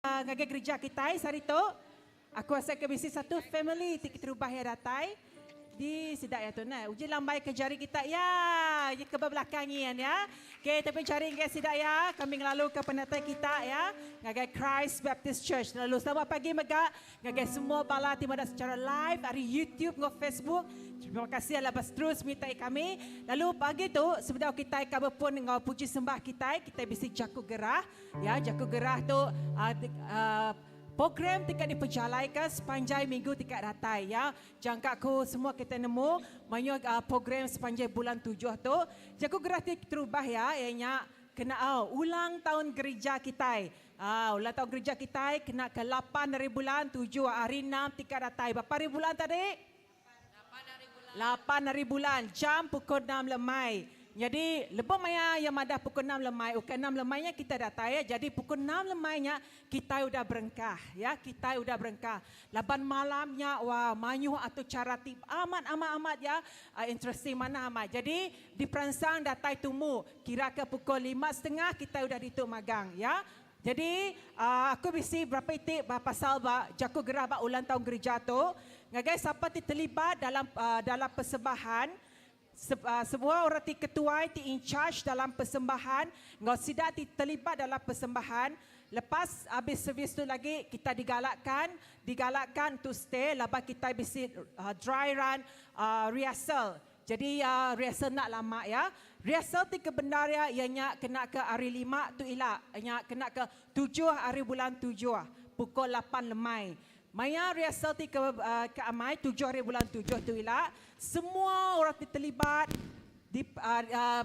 Ngagai gerija kitai sehari tu, aku asai ke bisi satu family ti keterubah iya datai di sida iya tu neh. Uji lambai ke jari kita iya iya ke ba belakang nyin ya. Okay tapi jari ngagai sida iya kami ngelalu ke penatai kita ya ngagai Christ Baptist Church. Lalu selamat pagi mega ngagai semua bala ti meda secara live ari YouTube enggau Facebook. Terima kasih laban terus menyertai kami. Lalu pagi tu sebedau kitai ka bepun enggau puji sembah kitai, kitai bisi jaku gerah. Ya, jaku gerah tu uh, program ti ka dipejalaika sepanjai minggu ti ka datai ya. Jangka ku semua kita nemu mayuh uh, program sepanjai bulan tujuh tu. Jaku gerah ti terubah ya iya nya kena uh, ulang tahun gereja kitai. Uh, ulang tahun gereja kitai kena ke 8 hari bulan 7 hari 6 ti ka datai. Berapa hari bulan tadi? Lapan hari bulan, jam pukul enam lemai. Nyadi, lebuh maya iya madah pukul enam lemai, ukai enam lemai nya kitai datai ya. Jadi pukul enam lemai nya kitai udah berengkah ya, kitai udah berengkah. Laban malam nya wah mayuh atur chara ti amat amat amat ya interesting manah amat. Jadi diperansang datai tumu kira ke pukul lima setengah kitai udah ditu magang ya. Jadi aku bisi berapa iti ba pasal ba jaku gerah ba ulang taun gerija tu ngagai sapa ti terlibat dalam dalam persembahan sebuah orang ti ketuai ti in charge dalam persembahan enggau sida ti terlibat dalam persembahan lepas abis servis tu lagi kita digalakkan digalakkan to stay laban kitai bisi dry run rehearsal. Jadi iya rehearsal enda lama iya. Rehearsal ti ke bendar iya iya nya kena ke hari lima tu ila nya kena ke tujuh hari bulan tujuh pukul lapan lemai. Maya rehearsal ti ke ke amai tujuh hari bulan tujuh tu ila semua orang ti terlibat di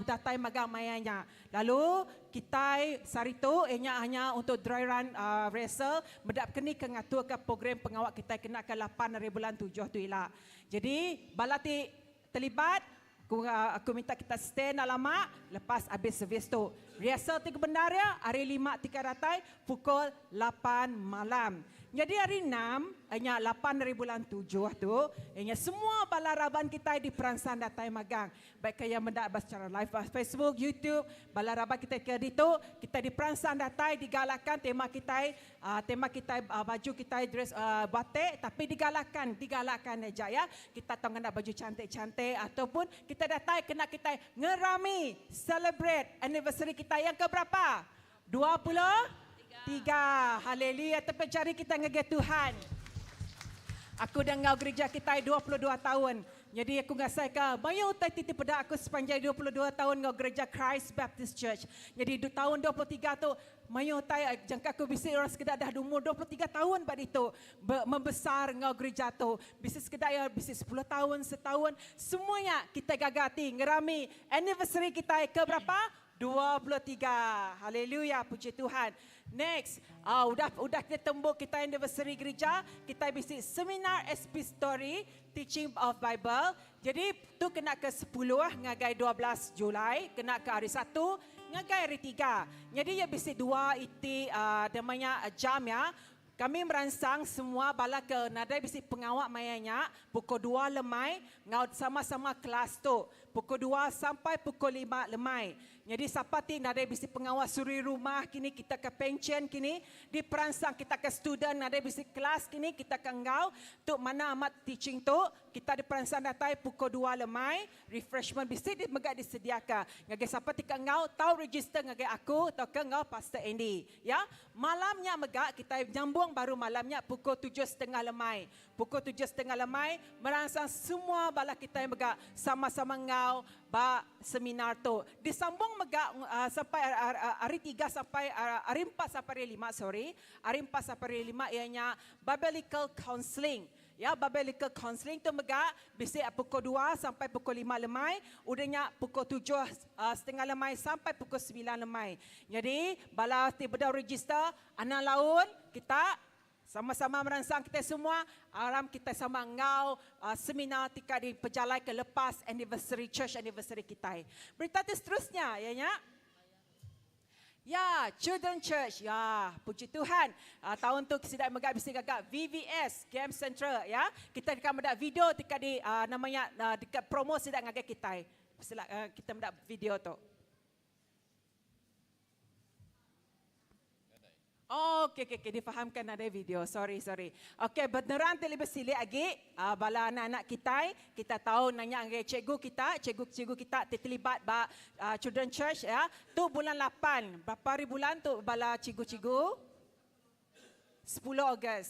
datai magang maya nya. Lalu kitai sehari tu iya nya hanya untuk dry run rehearsal meda keni ke ngatur ke program pengawa kitai kena ke lapan hari bulan tujuh tu ila. Jadi bala ti terlibat aku aku minta kita stay enda lama lepas abis servis tu. Rehearsal ti kebendar iya hari lima ti ka datai pukul lapan malam. Nyadi hari enam nya lapan ari bulan tujuh tu nya semua bala raban kitai diperansang datai magang. Baik ka iya meda ba secara live ba Facebook, YouTube, bala raban kitai ke ditu, kitai diperansang datai digalakkan tema kitai tema kitai baju kitai dress batik tapi digalakkan digalakkan aja ya. Kita tau ngena baju cantik-cantik ataupun kita datai kena kitai ngerami celebrate anniversary kitai yang ke berapa? 23. Haleluya tepek jari kita ngagai Tuhan. Aku udah enggau gerija kitai 22 taun. Nyadi aku ngasaika mayuh utai ti dipeda aku sepanjai 22 taun enggau gereja Christ Baptist Church. Nyadi taun 23 tu mayuh utai jangka aku bisi orang sekeda dah umur 23 taun ba ditu be membesar enggau gereja tu. Bisi sekeda iya bisi sepuluh taun, setaun. Semua nya kitai gaga ati ngerami anniversary kitai ke berapa? 23. Haleluya, puji Tuhan. Next, uh, udah udah kita tembu kita anniversary gereja, kita bisi seminar expository teaching of Bible. Jadi tu kena ke 10 ngagai 12 Julai, kena ke hari 1 ngagai hari 3. Jadi ya bisi dua iti uh, namanya jam ya. Kami meransang semua bala ke nadai bisi pengawa maya nya pukul dua lemai enggau sama-sama kelas tu pukul dua sampai pukul lima lemai. Nyadi sapa ti nadai bisi pengawa suri rumah kini kita ke penchen kini diperansang kita ke student nadai bisi kelas kini kita ke enggau tu manah amat teaching tu kita diperansang datai pukul dua lemai refreshment bisi di mega disediaka ngagai sapa ti ke enggau tau register ngagai aku tauka enggau Pastor Andy. Ya, malam nya mega kitai nyambung baru malam nya pukul tujuh setengah lemai. Pukul tujuh setengah lemai meransang semua bala kitai mega sama-sama enggau ba seminar tu. Disambung mega sampai hari tiga sampai hari empat sampai hari lima sorry, hari empat sampai hari lima iya nya Biblical Counselling. Ya, Biblical Counselling tu mega bisi pukul dua sampai pukul lima lemai, udah nya pukul tujuh setengah lemai sampai pukul semilan lemai. Nyadi, bala ti bedau register, anang laun kita sama-sama meransang kitai semua, aram kitai sama enggau seminar ti ka dipejalaika lepas anniversary church anniversary kitai. Berita ti seterusnya iya nya. Ya, Children Church. Ya, puji Tuhan. Uh, tahun tu sida mega bisi gaga VVS Game Central ya. Kita deka meda video ti ka di uh, namanya uh, deka promo sida ngagai kitai. Sila uh, kita meda video tu. Oh, okey okey okey difahamkan nadai video. Sorry sorry. Okey, beneran ti lebih silik agi uh, bala anak-anak kitai, kita tau nanya ngagai cikgu kita, cikgu-cikgu kita ti terlibat ba uh, Children Church ya. Tu bulan 8. Berapa hari bulan tu bala cikgu-cikgu? 10 Ogos.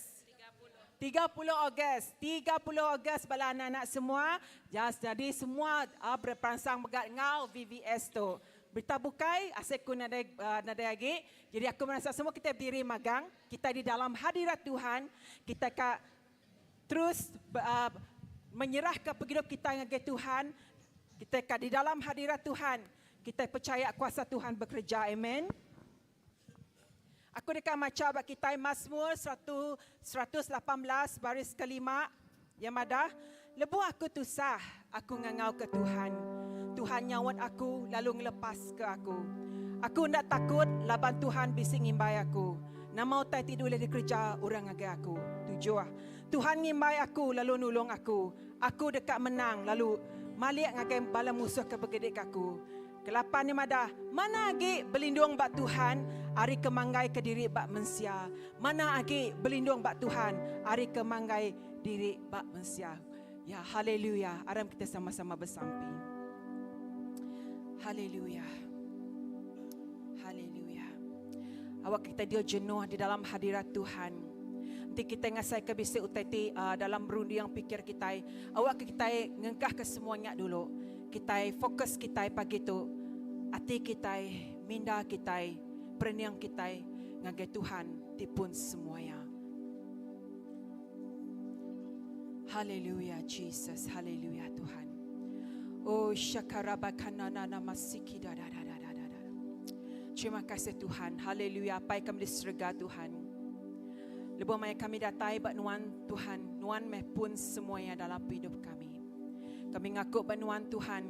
30 Ogos, 30 Ogos bala anak-anak semua. Jas, jadi semua uh, berperansang megat ngau VVS tu. Berita bukai, asyik ku nadai, uh, nadai lagi. Jadi aku merasa semua kita berdiri magang. Kita di dalam hadirat Tuhan. Kita ka terus uh, menyerah ke penghidup kita ngagai Tuhan. Kita ka di dalam hadirat Tuhan. Kita percaya kuasa Tuhan bekerja. Amen. Aku dekat maca bak kita Mazmur 100, 118 baris kelima yang madah lebuh aku tusah aku ngangau ke Tuhan. Tuhan nyawat aku lalu ngelepas ke aku. Aku ndak takut laban Tuhan bisi ngimbai aku. Nama utai tidur boleh dikerja orang ngagai aku. Tujuh. Tuhan ngimbai aku lalu nulung aku. Aku dekat menang lalu malik ngagai bala musuh ke begedik aku. Kelapan ni madah, mana agi berlindung bak Tuhan, ari kemanggai ke diri bak mensia. Mana agi berlindung bak Tuhan, ari kemanggai diri bak mensia. Ya, haleluya. Aram kita sama-sama bersampi. Haleluya. Haleluya. Awak kita dia jenuh di dalam hadirat Tuhan. Nanti kita ngasai ke bisik utai ti dalam berundi yang pikir kita. Awak kita ngengkah ke semuanya dulu. Kita fokus kita pagi tu. Ati kita, minda kita, perniang kita ngagai Tuhan tipun semuanya. Haleluya Jesus, haleluya Tuhan. Oh syakarabakana masiki da da da da da da. Terima kasih Tuhan. Haleluya. Pai kami di surga Tuhan. Lebuh maya kami datai bak nuan Tuhan, nuan meh pun semuanya dalam hidup kami. Kami ngaku bak nuan Tuhan,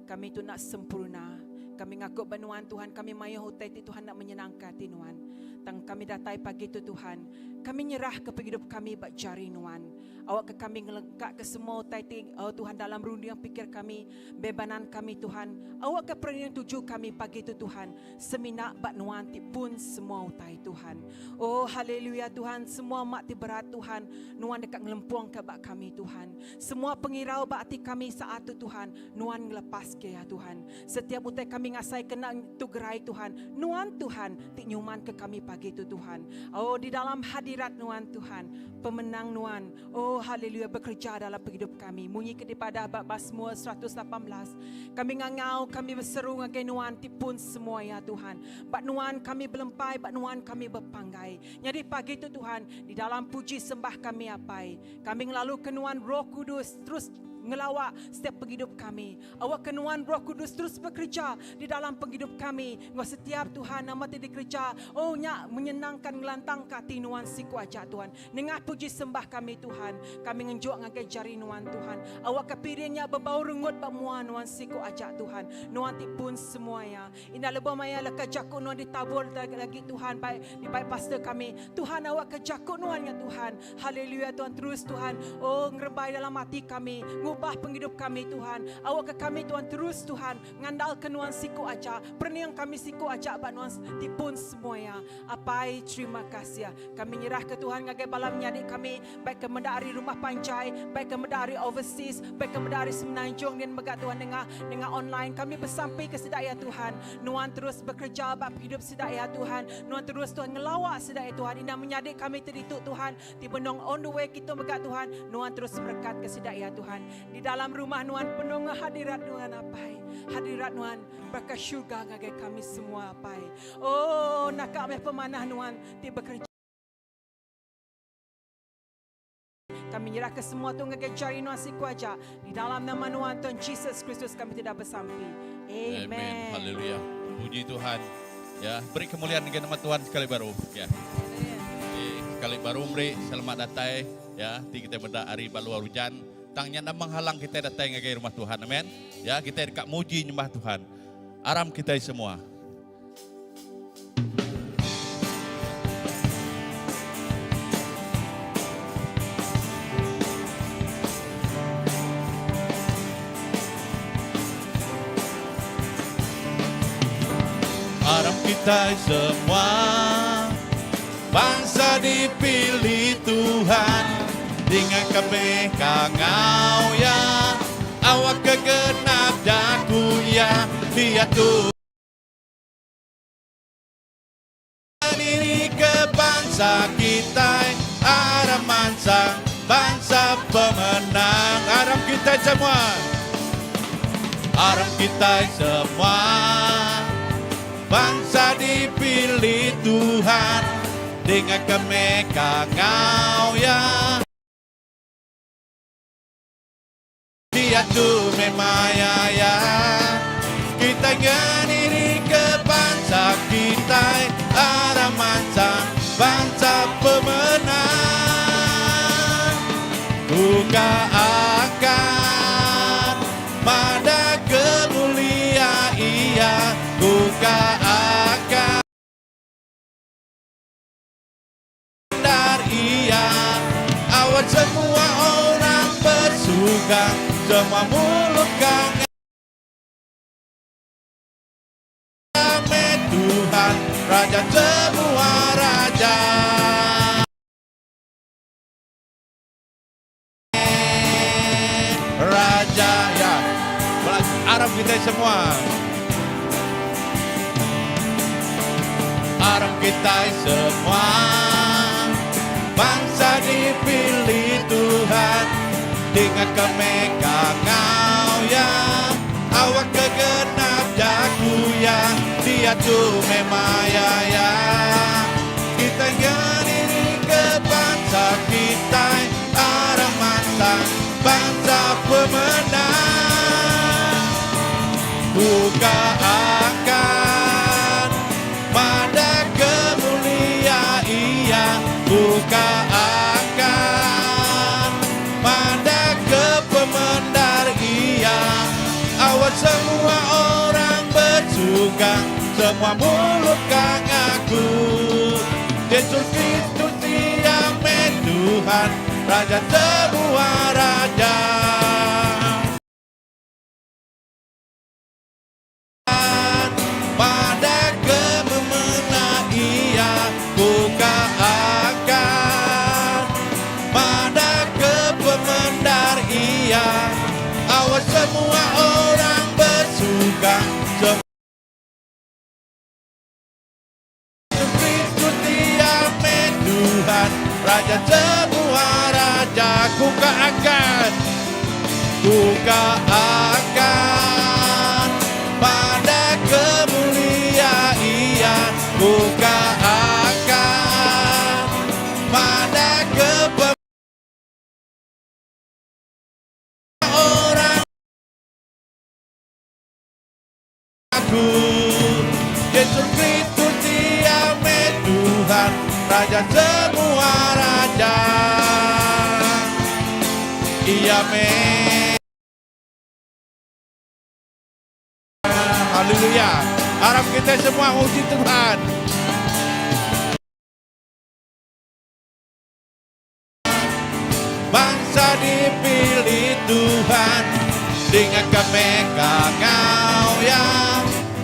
kami tu nak sempurna. Kami ngaku bak nuan Tuhan, kami mayuh utai ti Tuhan nak menyenangkan ti nuan. Tang kami datai pagi tu Tuhan, kami nyerah ke penghidup kami bak jari nuan. Awak ke kami ngelengkak ke semua utai ti oh Tuhan dalam rundi yang pikir kami, bebanan kami Tuhan. Awak ke pernian tuju kami pagi tu Tuhan, semina bak nuan ti pun semua utai Tuhan. Oh haleluya Tuhan, semua mak ti berat Tuhan, nuan dekat ngelempuang ke bak kami Tuhan. Semua pengirau bak hati kami saat tu Tuhan, nuan ngelepas ke ya Tuhan. Setiap utai kami ngasai kena tu gerai Tuhan, nuan Tuhan ti nyuman ke kami pagi tu Tuhan. Oh di dalam hadirat nuan Tuhan, pemenang nuan. Oh haleluya bekerja dalam hidup kami. Munyi kepada bab Mazmur 118. Kami ngangau, kami berseru ngagai nuan tipun semua ya Tuhan. Bak nuan kami belempai, bak nuan kami berpanggai. Jadi pagi tu Tuhan, di dalam puji sembah kami apai. Kami ngelalu ke nuan Roh Kudus terus ngelawak setiap penghidup kami. Awak kenuan Roh Kudus terus bekerja di dalam penghidup kami. Ngau setiap Tuhan nama ti dikerja. Oh nya menyenangkan ngelantang ka hati nuan siku aja Tuhan. Nengah puji sembah kami Tuhan. Kami ngenjuk ngagai jari nuan Tuhan. Awak kepiringnya berbau rengut bak mua nuan siku aja Tuhan. Nuan ti pun semuanya. Indah lebah maya leka jakuk nuan ditabur lagi Tuhan baik di baik pastor kami. Tuhan awak kejakuk nuan ya Tuhan. Haleluya Tuhan terus Tuhan. Oh ngerebai dalam hati kami. Ngubah penghidup kami Tuhan. Awak ke kami Tuhan terus Tuhan. Ngandal ke nuan siku aja. Perniang kami siku aja bak nuan tipun semuanya. Apai terima kasih ya. Kami nyerah ke Tuhan ngagai balam nyadik kami. Baik ke mendari rumah panjai. Baik ke mendari overseas. Baik ke mendari semenanjung dan megat Tuhan dengan dengan online. Kami bersampai ke sedak ya Tuhan. Nuan terus bekerja bak hidup sedak ya Tuhan. Nuan terus Tuhan ngelawak sedak ya Tuhan. Indah menyadik kami terituk Tuhan. Di benong on the way kita megat Tuhan. Nuan terus berkat ke sedak ya Tuhan. Di dalam rumah Nuan penuh hadirat Nuan apai. Hadirat Nuan berkat syurga ngagai kami semua apai. Oh nak kami pemanah Nuan ti bekerja. Kami nyerah ke semua tu ngagai jari Nuan siku aja. Di dalam nama Nuan Tuhan Jesus Kristus kami tidak bersampi. Amen. Amen. Haleluya. Puji Tuhan. Ya, beri kemuliaan dengan nama Tuhan sekali baru. Ya. Amen. Sekali baru beri selamat datai ya, ti kita benda hari baluar hujan. Tangnya nak menghalang kita datang ke rumah Tuhan. Amin. Ya, kita dekat muji nyembah Tuhan. Aram kita semua. Aram kita semua. Bansa dipilih Tuhan Dinga kami kangau Iya Awakka genap jaku Iya Diatu Nirika bansa kitai Aram mansang bansa pemenang Aram kitai semua Aram kitai semua Bansa dipilih Tuhan Dinga kami kangau Iya Diatu meh maya iya Kitai ngenirika bansa kitai Aram mansang bansa pemenang Buka akan madah kemulia Iya Buka akan Ndar iya Awak semua orang bersuka Semua mulut kang Ame Tuhan Raja semua raja Raja ya Arab kita semua Arab kita semua Bangsa dipilih Tuhan Dengan kemeka kau ya Awak kegenap jaku ya Dia tu memaya ya Kita ngeriri ke bangsa kita Arah mata bangsa pemenang Buka akan pada kemulia ia Buka akan pada kepemendar ia Awak semua orang bersuka Semua mulut kang aku Yesus Kristus dia Tuhan Raja semua raja Pada kememenang ia buka akan Pada kepemendar ia Awas semua orang bersuka Kristus dia Tuhan Raja semua raja Ku akan Ku akan pada kemulia ia Ku akan pada kepe orang aku Yesus Kristus dia Tuhan Raja semua raja Ia me Haleluya Harap kita semua muji Tuhan Bangsa dipilih Tuhan Dengan kami kau ya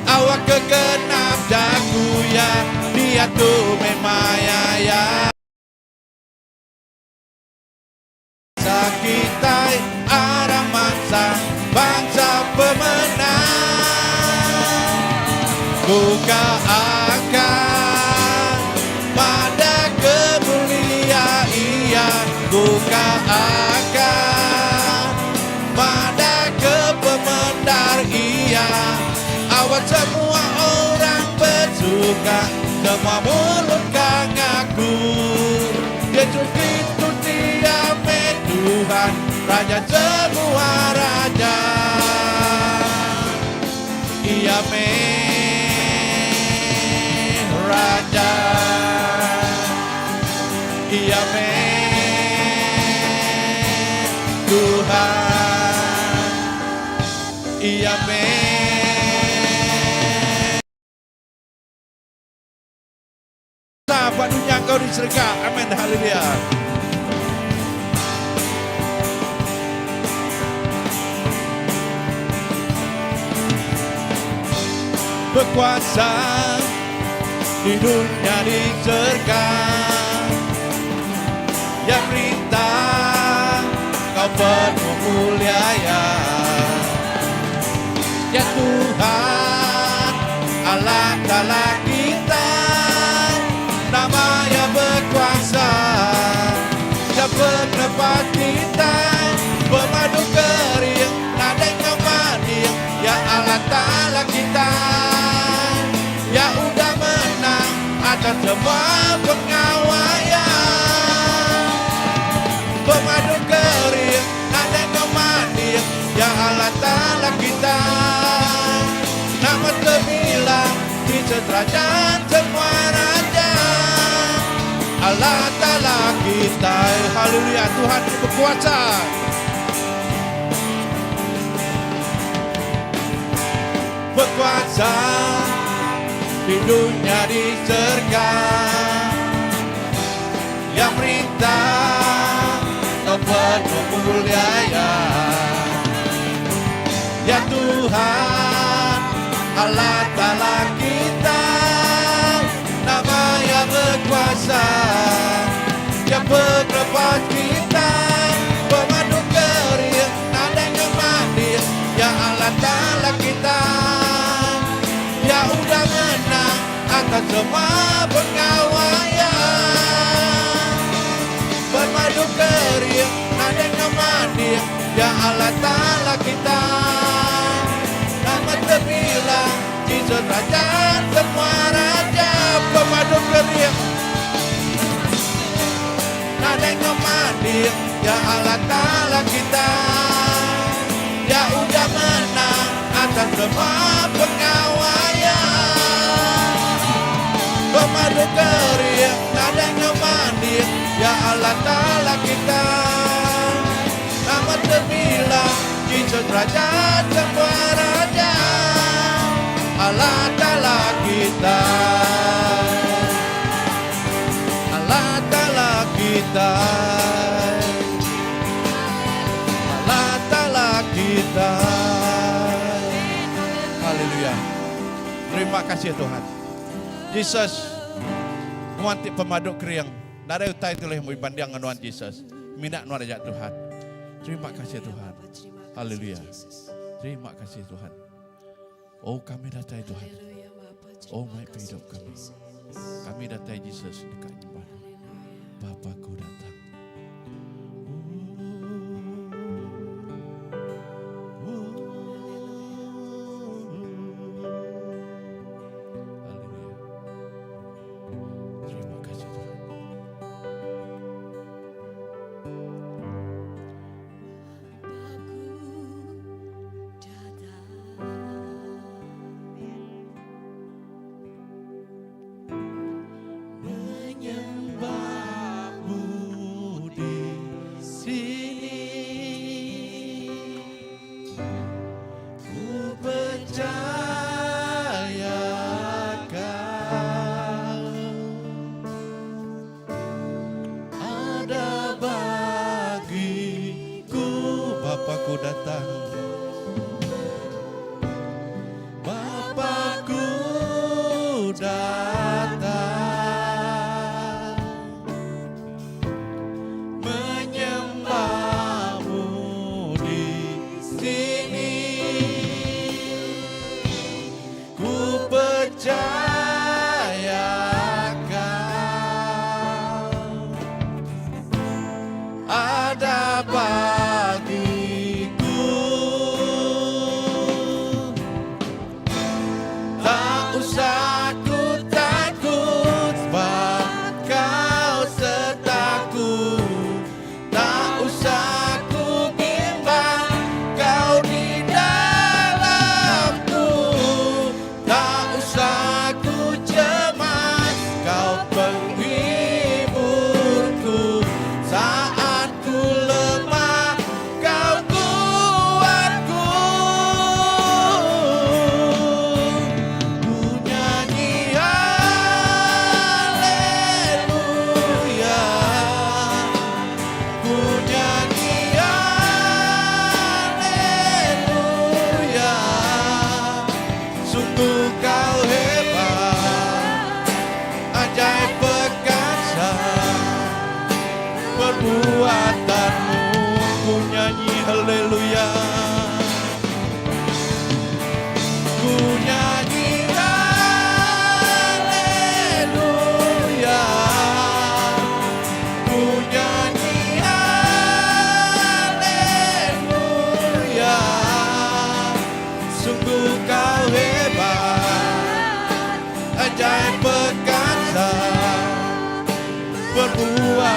Awak kegenap jaku ya Dia tu memaya ya Sakitai arah mangsa Bangsa pemenang Buka akan pada kemulia ia Buka akan pada kepemendar ia Awak semua orang bersuka Semua mulut kang ngaku Yesus Kristus dia Tuhan Raja semua raja Ia me Raja Ia me Tuhan Ia me Sahabat dunia kau di serga. Amin. Haleluya. Berkuasa. Di dunya di serga Ya perintah kau penuh mulia ya Ya Tuhan Allah Ta'ala kita Nama yang berkuasa Yang penepat kita Pemadu kering Nadai kemani Ya Allah Ta'ala kita Ya udah menang Atas semua pengawaian Pemadu kering Nadai kemani Ya Allah Ta'ala kita Nama terbilang Di kerajaan semua raja Allah Ta'ala kita Haleluya Tuhan berkuasa Berkuasa di dunia di surga Yang perintah kau penuh mulia ya Ya Tuhan Allah Ta'ala kita Nama yang berkuasa Yang berlepas kita Pemadu kering Nadai kemani Ya Allah Ta'ala kita Ya udah menang Atas semua pengawaian Bermadu kering Nadai kemani Ya Allah Ta'ala kita Nama terbilang Jesus Raja Semua Raja Pemadu kering Nadai kemani Ya Allah Ta'ala kita Ya udah menang Atas semua pengawaian Pemadu kering Nadai kemani Ya Allah Ta'ala kita Nama terbilang Jesus Raja Semua Raja Allah Ta'ala kita Allah Ta'ala kita Allah Ta'ala kita Haleluya. Terima kasih Tuhan. Jesus Nuan ti pemadu kering. Nadai utai ti ulih dibanding enggau Nuan Jesus. Mina Nuan aja Tuhan. Terima kasih Tuhan. Haleluya. Terima kasih Tuhan. Oh kami datai Tuhan. Oh mai pengidup kami. Kami datai Jesus deka nyembah Nuan. Bapa ku datang. Haleluya. Terima kasih Tuhan. Menyembahmu.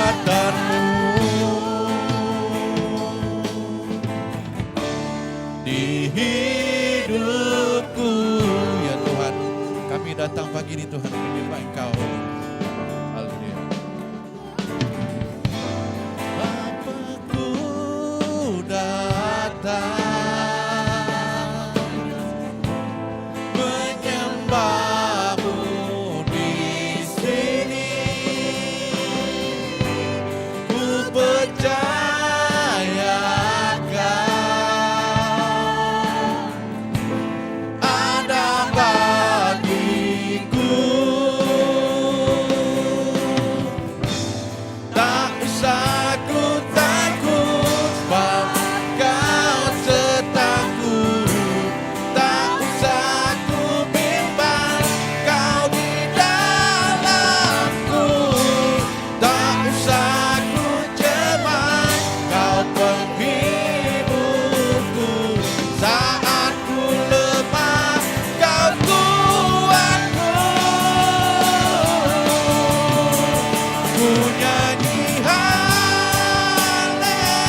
Perbuatanmu di hidupku. Ya Tuhan, kami datang pagi ini Tuhan menyembah Engkau. Haleluya. Bapa ku datang menyembahmu di sini. Ku percaya kau ada bagiku. Tak usah ku takut, sebab kau sertaku. Tak usah ku bimbang, kau di dalamku. Tak usah ku cemas, kau penghiburku. Saat ku lemah, kau kuatku. Ku nyanyi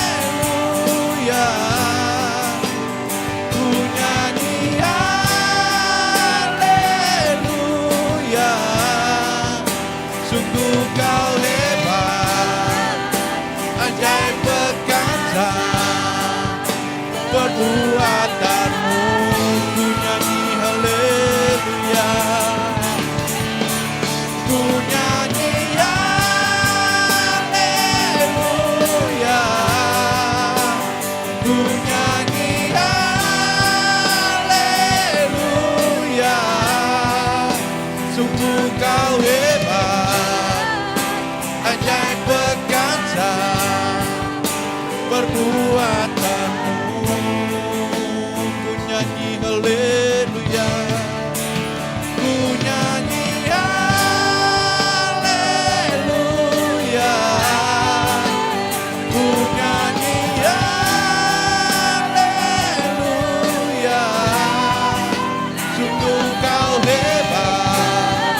haleluya. Ku nyanyi haleluya. Sungguh kau hebat, ajaib perkasa perbuatanmu. Ku nyanyi haleluya. Ku nyanyi haleluya. Ku nyanyi haleluya. Sungguh kau hebat, ajaib perkasa perbuatanmu. Ku nyanyi haleluya. Ku nyanyi haleluya. Ku nyanyi haleluya. Sungguh kau hebat,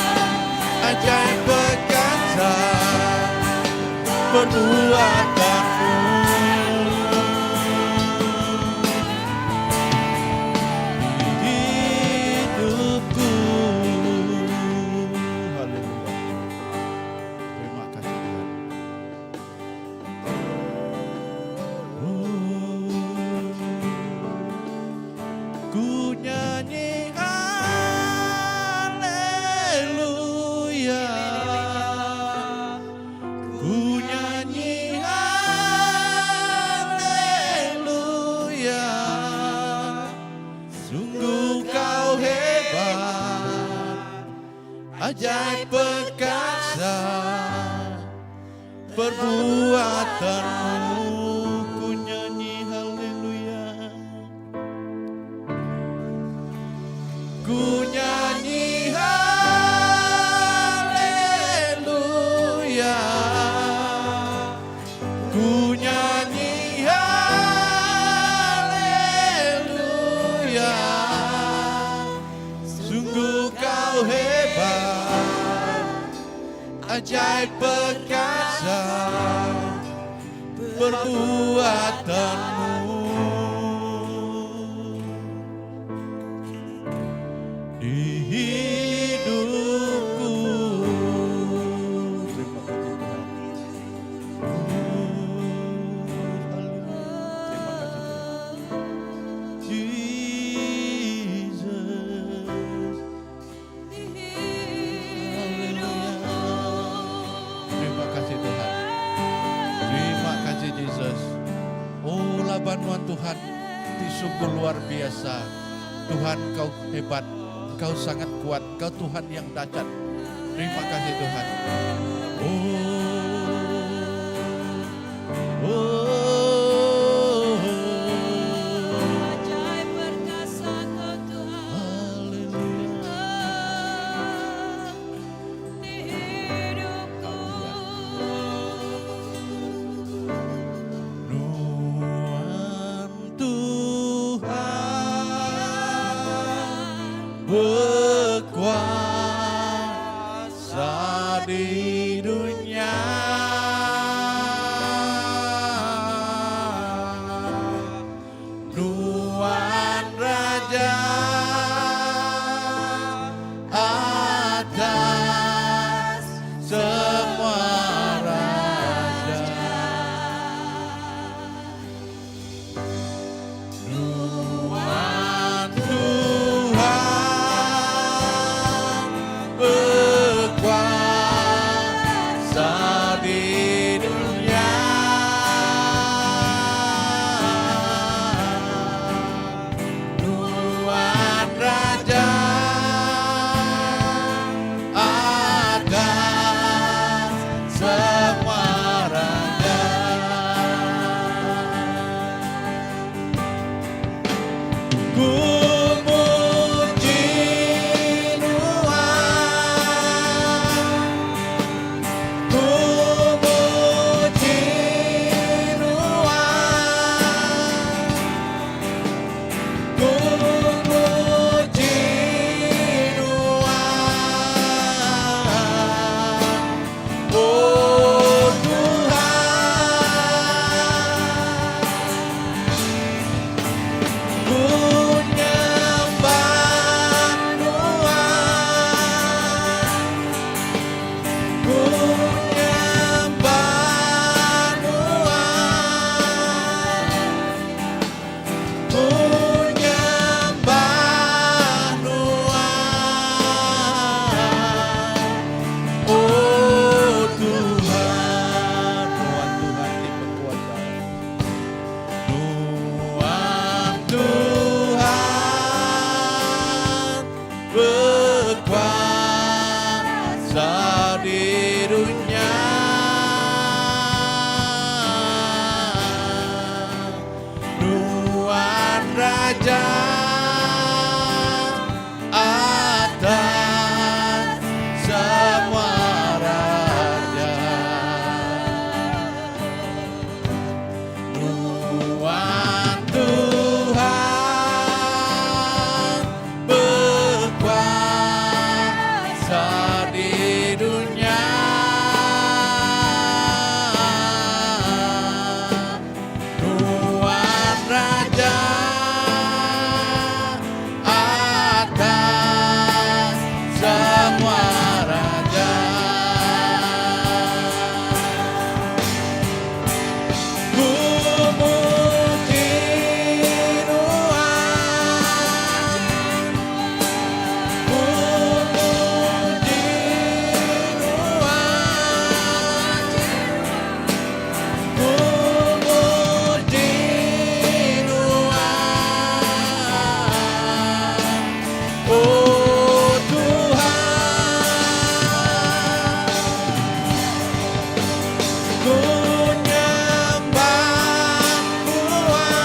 ajaib perkasa perbuatanmu. Di hidupku. Haleluya. Terima kasih Tuhan. Oh, ku nyanyi haleluya. Ku nyanyi haleluya. Sungguh kau hebat, ajaib perkasa perbuatanmu. Ku nyanyi haleluya. Ku nyanyi haleluya. Ku nyanyi haleluya. Sungguh kau hebat, ajaib perkasa perbuatanmu. Di hidupku. Terima kasih Tuhan. Haleluya. Terima kasih Tuhan. Jesus. Haleluya. Terima kasih Tuhan. Terima kasih Jesus. Oh laban nuan Tuhan, ti sungguh luar biasa. Tuhan kau hebat, kau sangat kuat, kau Tuhan yang dahsyat. Terima kasih Tuhan. Oh, oh, Ajaib perkasa kau Tuhan Haleluya. di hidupku. Nuan Tuhan berkuasa di dunia. Ku muji Nuan. Ku muji Nuan. Ku muji Nuan. Oh Tuhan. Ku nyembah Nuan. Ku nyembah Nuan. Ku nyembah Nuan. Oh Tuhan, Nuan Tuhan ti bekuasa. Nuan Tuhan bekuasa di dunya. Nuan Raja atas semua raja. Nuan Tuhan bekuasa di dunya. Nuan Raja atas semua raja. Ku muji Nuan. Ku muji Nuan. Ku muji Nuan. Oh Tuhan. Ku nyembah Nuan.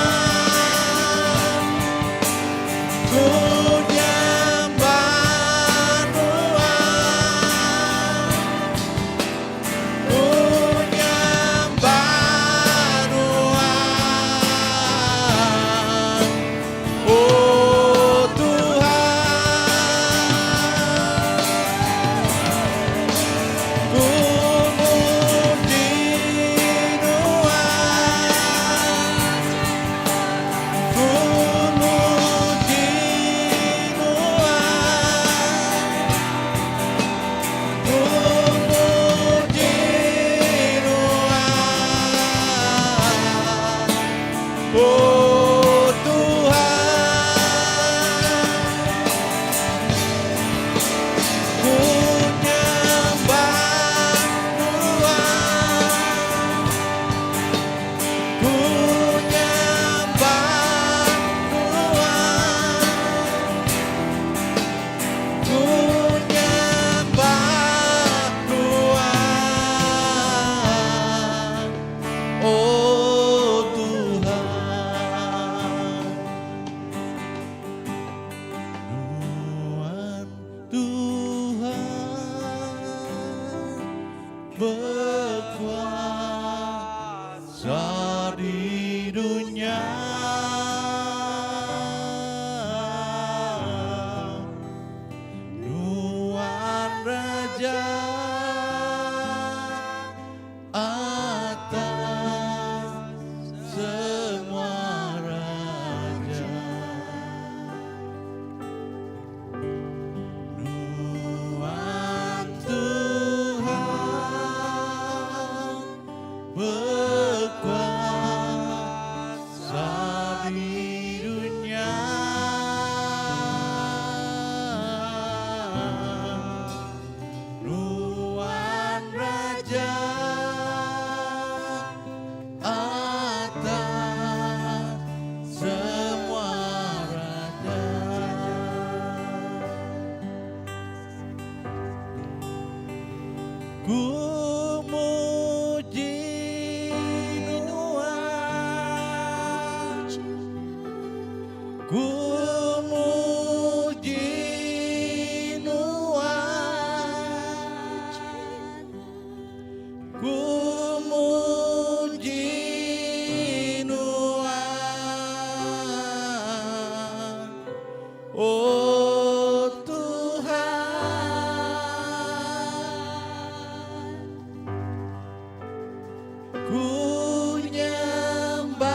Ku nyembah Nuan. Ku nyembah Nuan. Oh Tuhan. Ku muji Nuan. Ku muji Nuan. Ku muji Nuan. Oh Tuhan. Ku nyembah Nuan. Ku nyembah Nuan. Ku nyembah Nuan. Oh Tuhan. Nuan Tuhan bekuasa di dunya. Nuan Raja atas semua raja. Nuan Tuhan. Oh Tuhan. Ku nyembah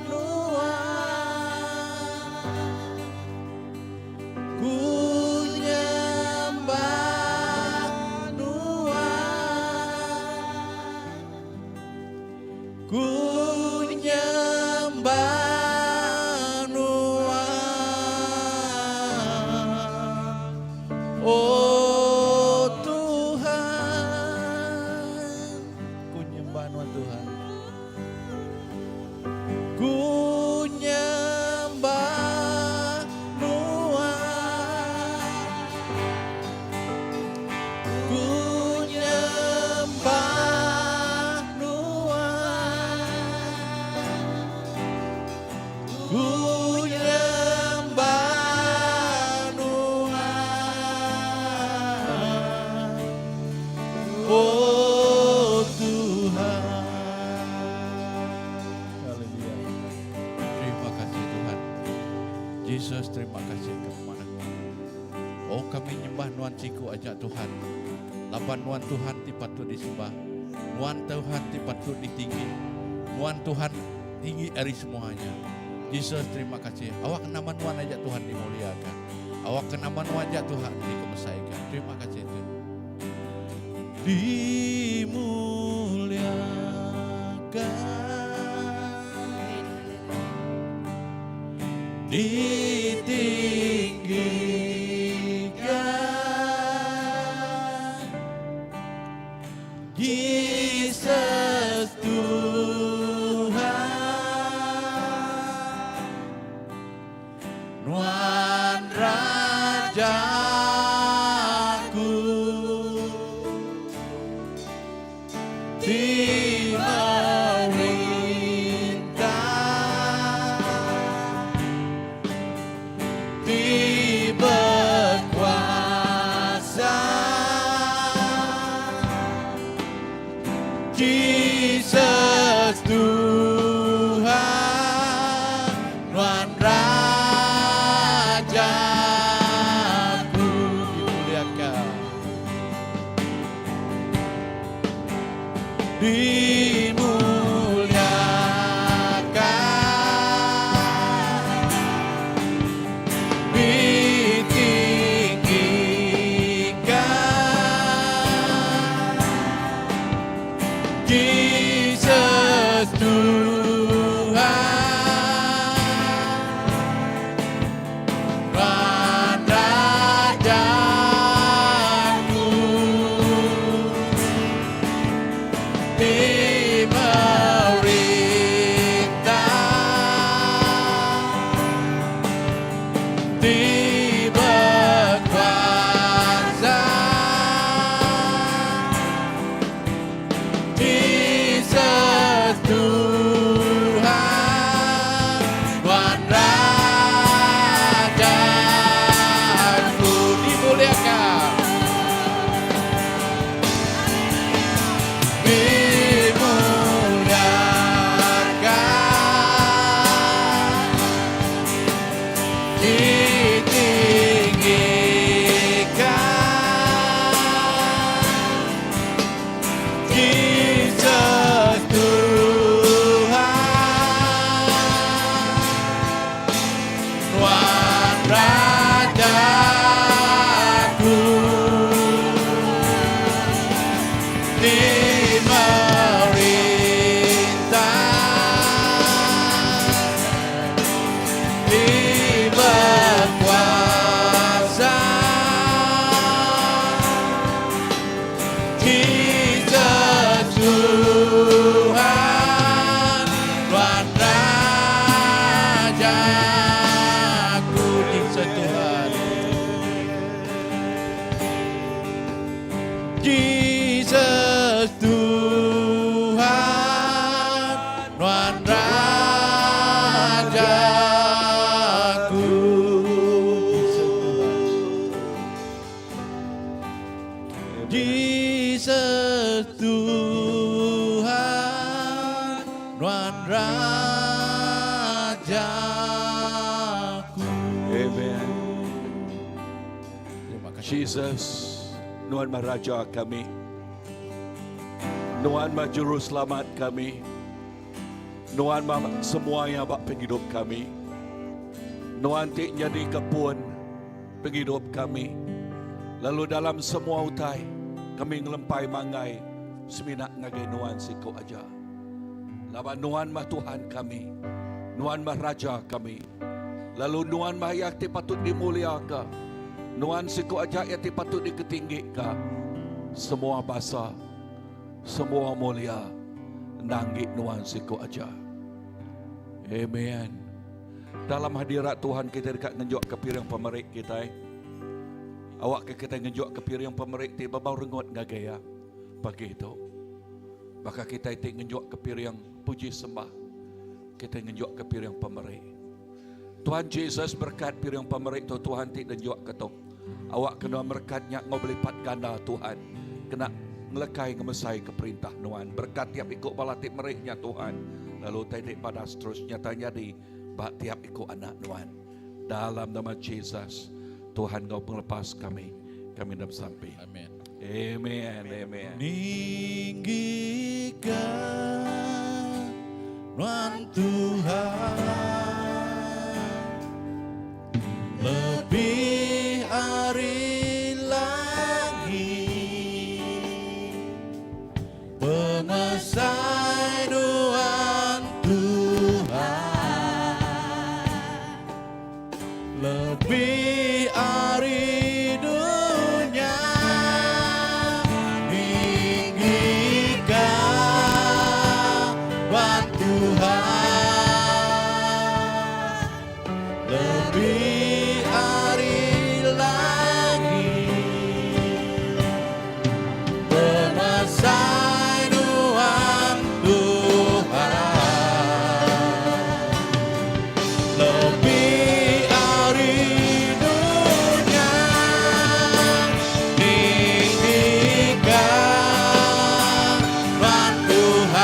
Nuan. Ku nyembah Nuan. Ku nyembah Nuan. Oh Tuhan. Ku nyembah Nuan Tuhan. Ku nyembah Nuan. Ku nyembah Nuan. Ku nyembah Nuan. Oh Tuhan. Haleluya. Terima kasih Tuhan. Jesus terima kasih ke pemanah Nuan. Oh kami nyembah Nuan siku aja Tuhan. Laban Nuan Tuhan ti patut disembah. Nuan Tuhan ti patut ditinggi. Nuan Tuhan tinggi ari semuanya. Jesus terima kasih. Awak nama Nuan aja Tuhan dimuliakan. Awak nama Nuan aja Tuhan dikebesaikan. Terima kasih Tuhan. Dimuliakan. Ditinggikan. Jesus Tuhan. Nuan Rajaku. Ti merintah. Ti berkuasa. Jesus Tuhan, Nuan Rajaku dimuliakan. Dimuliakan. Ditinggikan. Jesus Tuhan. Nuan Rajaku. Ti merintah. Ti berkuasa. Jesus Tuhan, Nuan Rajaku dimuliakan. Dimuliakan. Ditinggikan. Jesus Tuhan, Nuan Rajaku. Ti merintah. Ti berkuasa. Jesus Tuhan, Nuan Rajaku. Jesus Tuhan. Jesus Tuhan, Nuan Rajaku. Jesus Tuhan, Nuan Rajaku. Jesus, Nuan meh Raja kami. Nuan meh Juruselamat kami. Nuan meh semua iya ba pengidup kami. Nuan ti nyadika pun pengidup kami. Lalu dalam semua utai, kami ngelempai manggai semina ngagai Nuan siku aja. Laban Nuan meh Tuhan kami, Nuan meh Raja kami, lalu Nuan meh Iya ti patut dimuliaka. Nuan siku aja Iya ti patut diketinggika. Semua basa, semua mulia endang enggi Nuan siku aja. Amen. Dalam hadirat Tuhan kitai deka ngenjukka piring pemeri kitai. Awakka kitai ngenjukka piring pemeri ti bebau rengut ngagai Iya pagi tu. Baka kitai ti ngenjukka piring puji sembah, kitai ngenjukka piring pemeri. Tuhan Jesus berekat piring pemeri tu Tuhan ti nenjukka tu. Awakka nuan merekat nya enggau belipat ganda Tuhan kena ngelekai ngemesaika perintah nuan. Berekat tiap iku bala ti meri nya Tuhan lalu utai ti padas terus nyata nyadi ba tiap iku anak nuan. Dalam nama Jesus Tuhan enggau pengelepas kami, kami enda besampi. Amen. Amen. Amen. Ninggika nuan Tuhan lebih ari langit pemesai nuan Tuhan Lebih ari dunya Ninggika nuan Tuhan Lebih ari langit Pemesai nuan Tuhan Lebih ari dunya Ninggika nuan Tuhan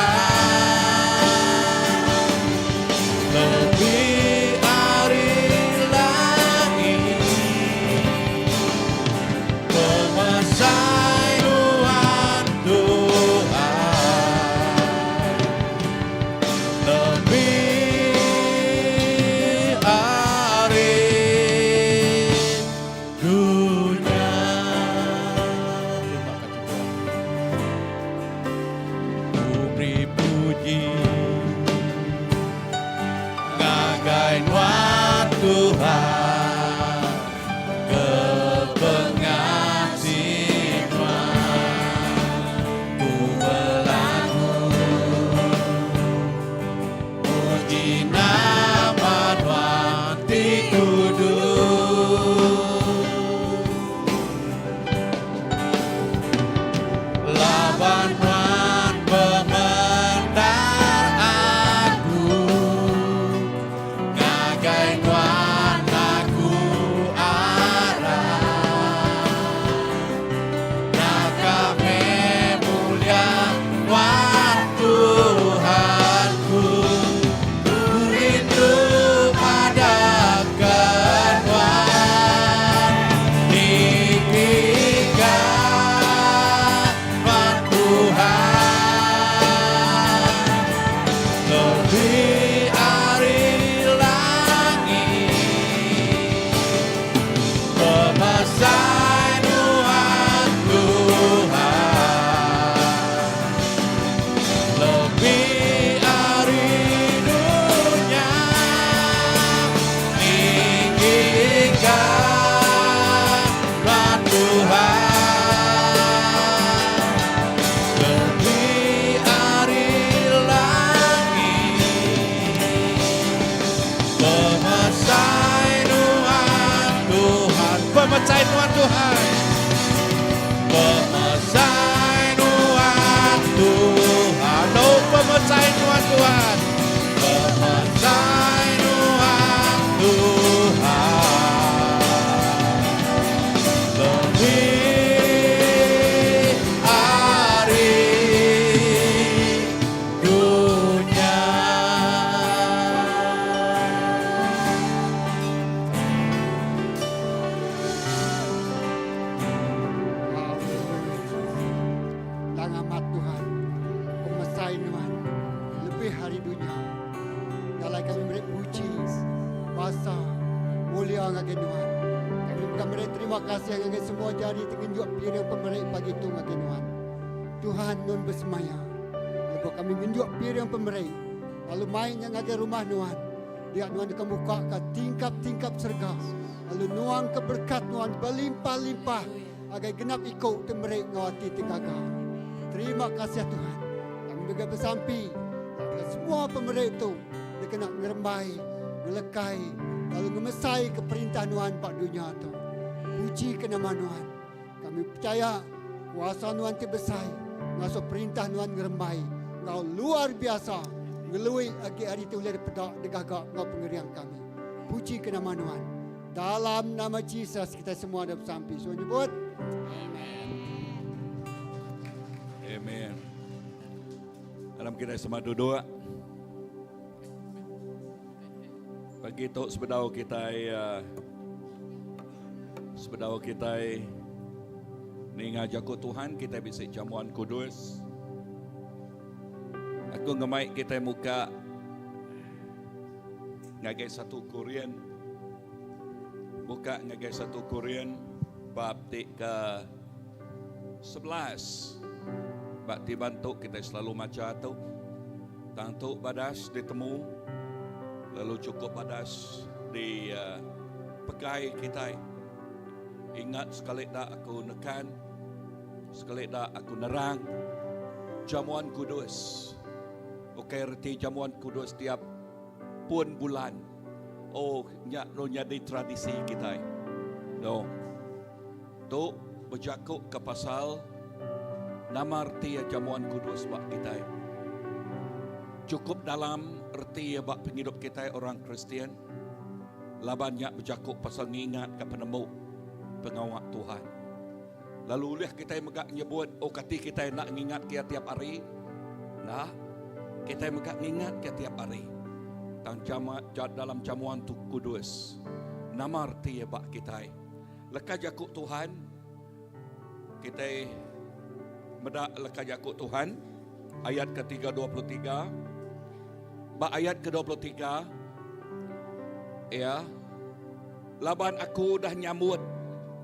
Lebih ari langit Pemesai nuan Tuhan Lebih ari dunya. Terima kasih Tuhan. Ku beri puji ngagai nuan Tuhan ke pengasih nuan ku belagu muji nama nuan ti kudus laban nuan pemendar aku ngagai nuan aku arap Naka meh mulia nuan Tuhanku Ku rindu madah ke nuan Ninggika nuan Tuhan Lebih ari langit Pemesai nuan Tuhan Lebih ari dunya Ninggika nuan Tuhan Lebih ari langit Pemesai nuan Tuhan Pemesai nuan Tuhan Pemesai nuan Tuhan Oh pemesai nuan Tuhan Pemesai nuan Tuhan Lebih ari dunya. Mulia ngagai Nuan. Kami mega meri terima kasih ngagai semua jari ti ngenjuk piring pemeri pagi tu ngagai Nuan. Tuhan nun besemaya, lebuh kami ngenjuk piring pemeri lalu mai nya ngagai rumah Nuan, dia Nuan deka muka ka tingkap-tingkap serega lalu nuangka berekat Nuan belimpah-limpah ngagai genap iku ti meri enggau ati ti gaga. Terima kasih Tuhan. Kami mega besampi ngambika semua pemeri tu dikena ngerembai, ngelekai lalu ngemesaika perintah Nuan ba dunya tu. Pujika nama Nuan. Kami pechaya kuasa Nuan ti besai ngasuh perintah Nuan ngerembai enggau luar biasa ngelui agi ari ti ulih dipeda digaga enggau pengering kami. Pujika nama Nuan. Dalam nama Jesus kita semua ada besampi. So nyebut. Amen. Amen. Alam kita semua duduk. Pagi tu sebedau kita uh, sebedau kita ninga jaku Tuhan kita bisi jamuan kudus. Aku ngemai kita muka ngagai satu Korean buka ngagai satu Korean bab ti ke 11 ba ti bantu kita selalu maca tu tang tu badas ditemu lalu cukup badas di uh, pegai kita ingat sekali dak aku nekan sekali dak aku nerang jamuan kudus Ukai reti jamuan kudus tiap pun bulan. Oh, nya no nyadi tradisi kitai. No. Tu bejaku ke pasal nama reti jamuan kudus ba kitai. Cukup dalam reti ba pengidup kitai orang Kristian. Laban nya bejaku pasal ngingat ke penemu pengawa Tuhan. Lalu ulih kitai mega nyebut, oh kati kitai enda ngingat ke iya tiap hari? Enda. Kitai mega ngingat ke iya tiap hari. Tang jama, dalam jamuan tu kudus, nama reti iya ba kitai? Leka jaku Tuhan, kitai meda leka jaku Tuhan, ayat ke-3 23. Ba ayat ke-23, iya, Laban aku udah nyambut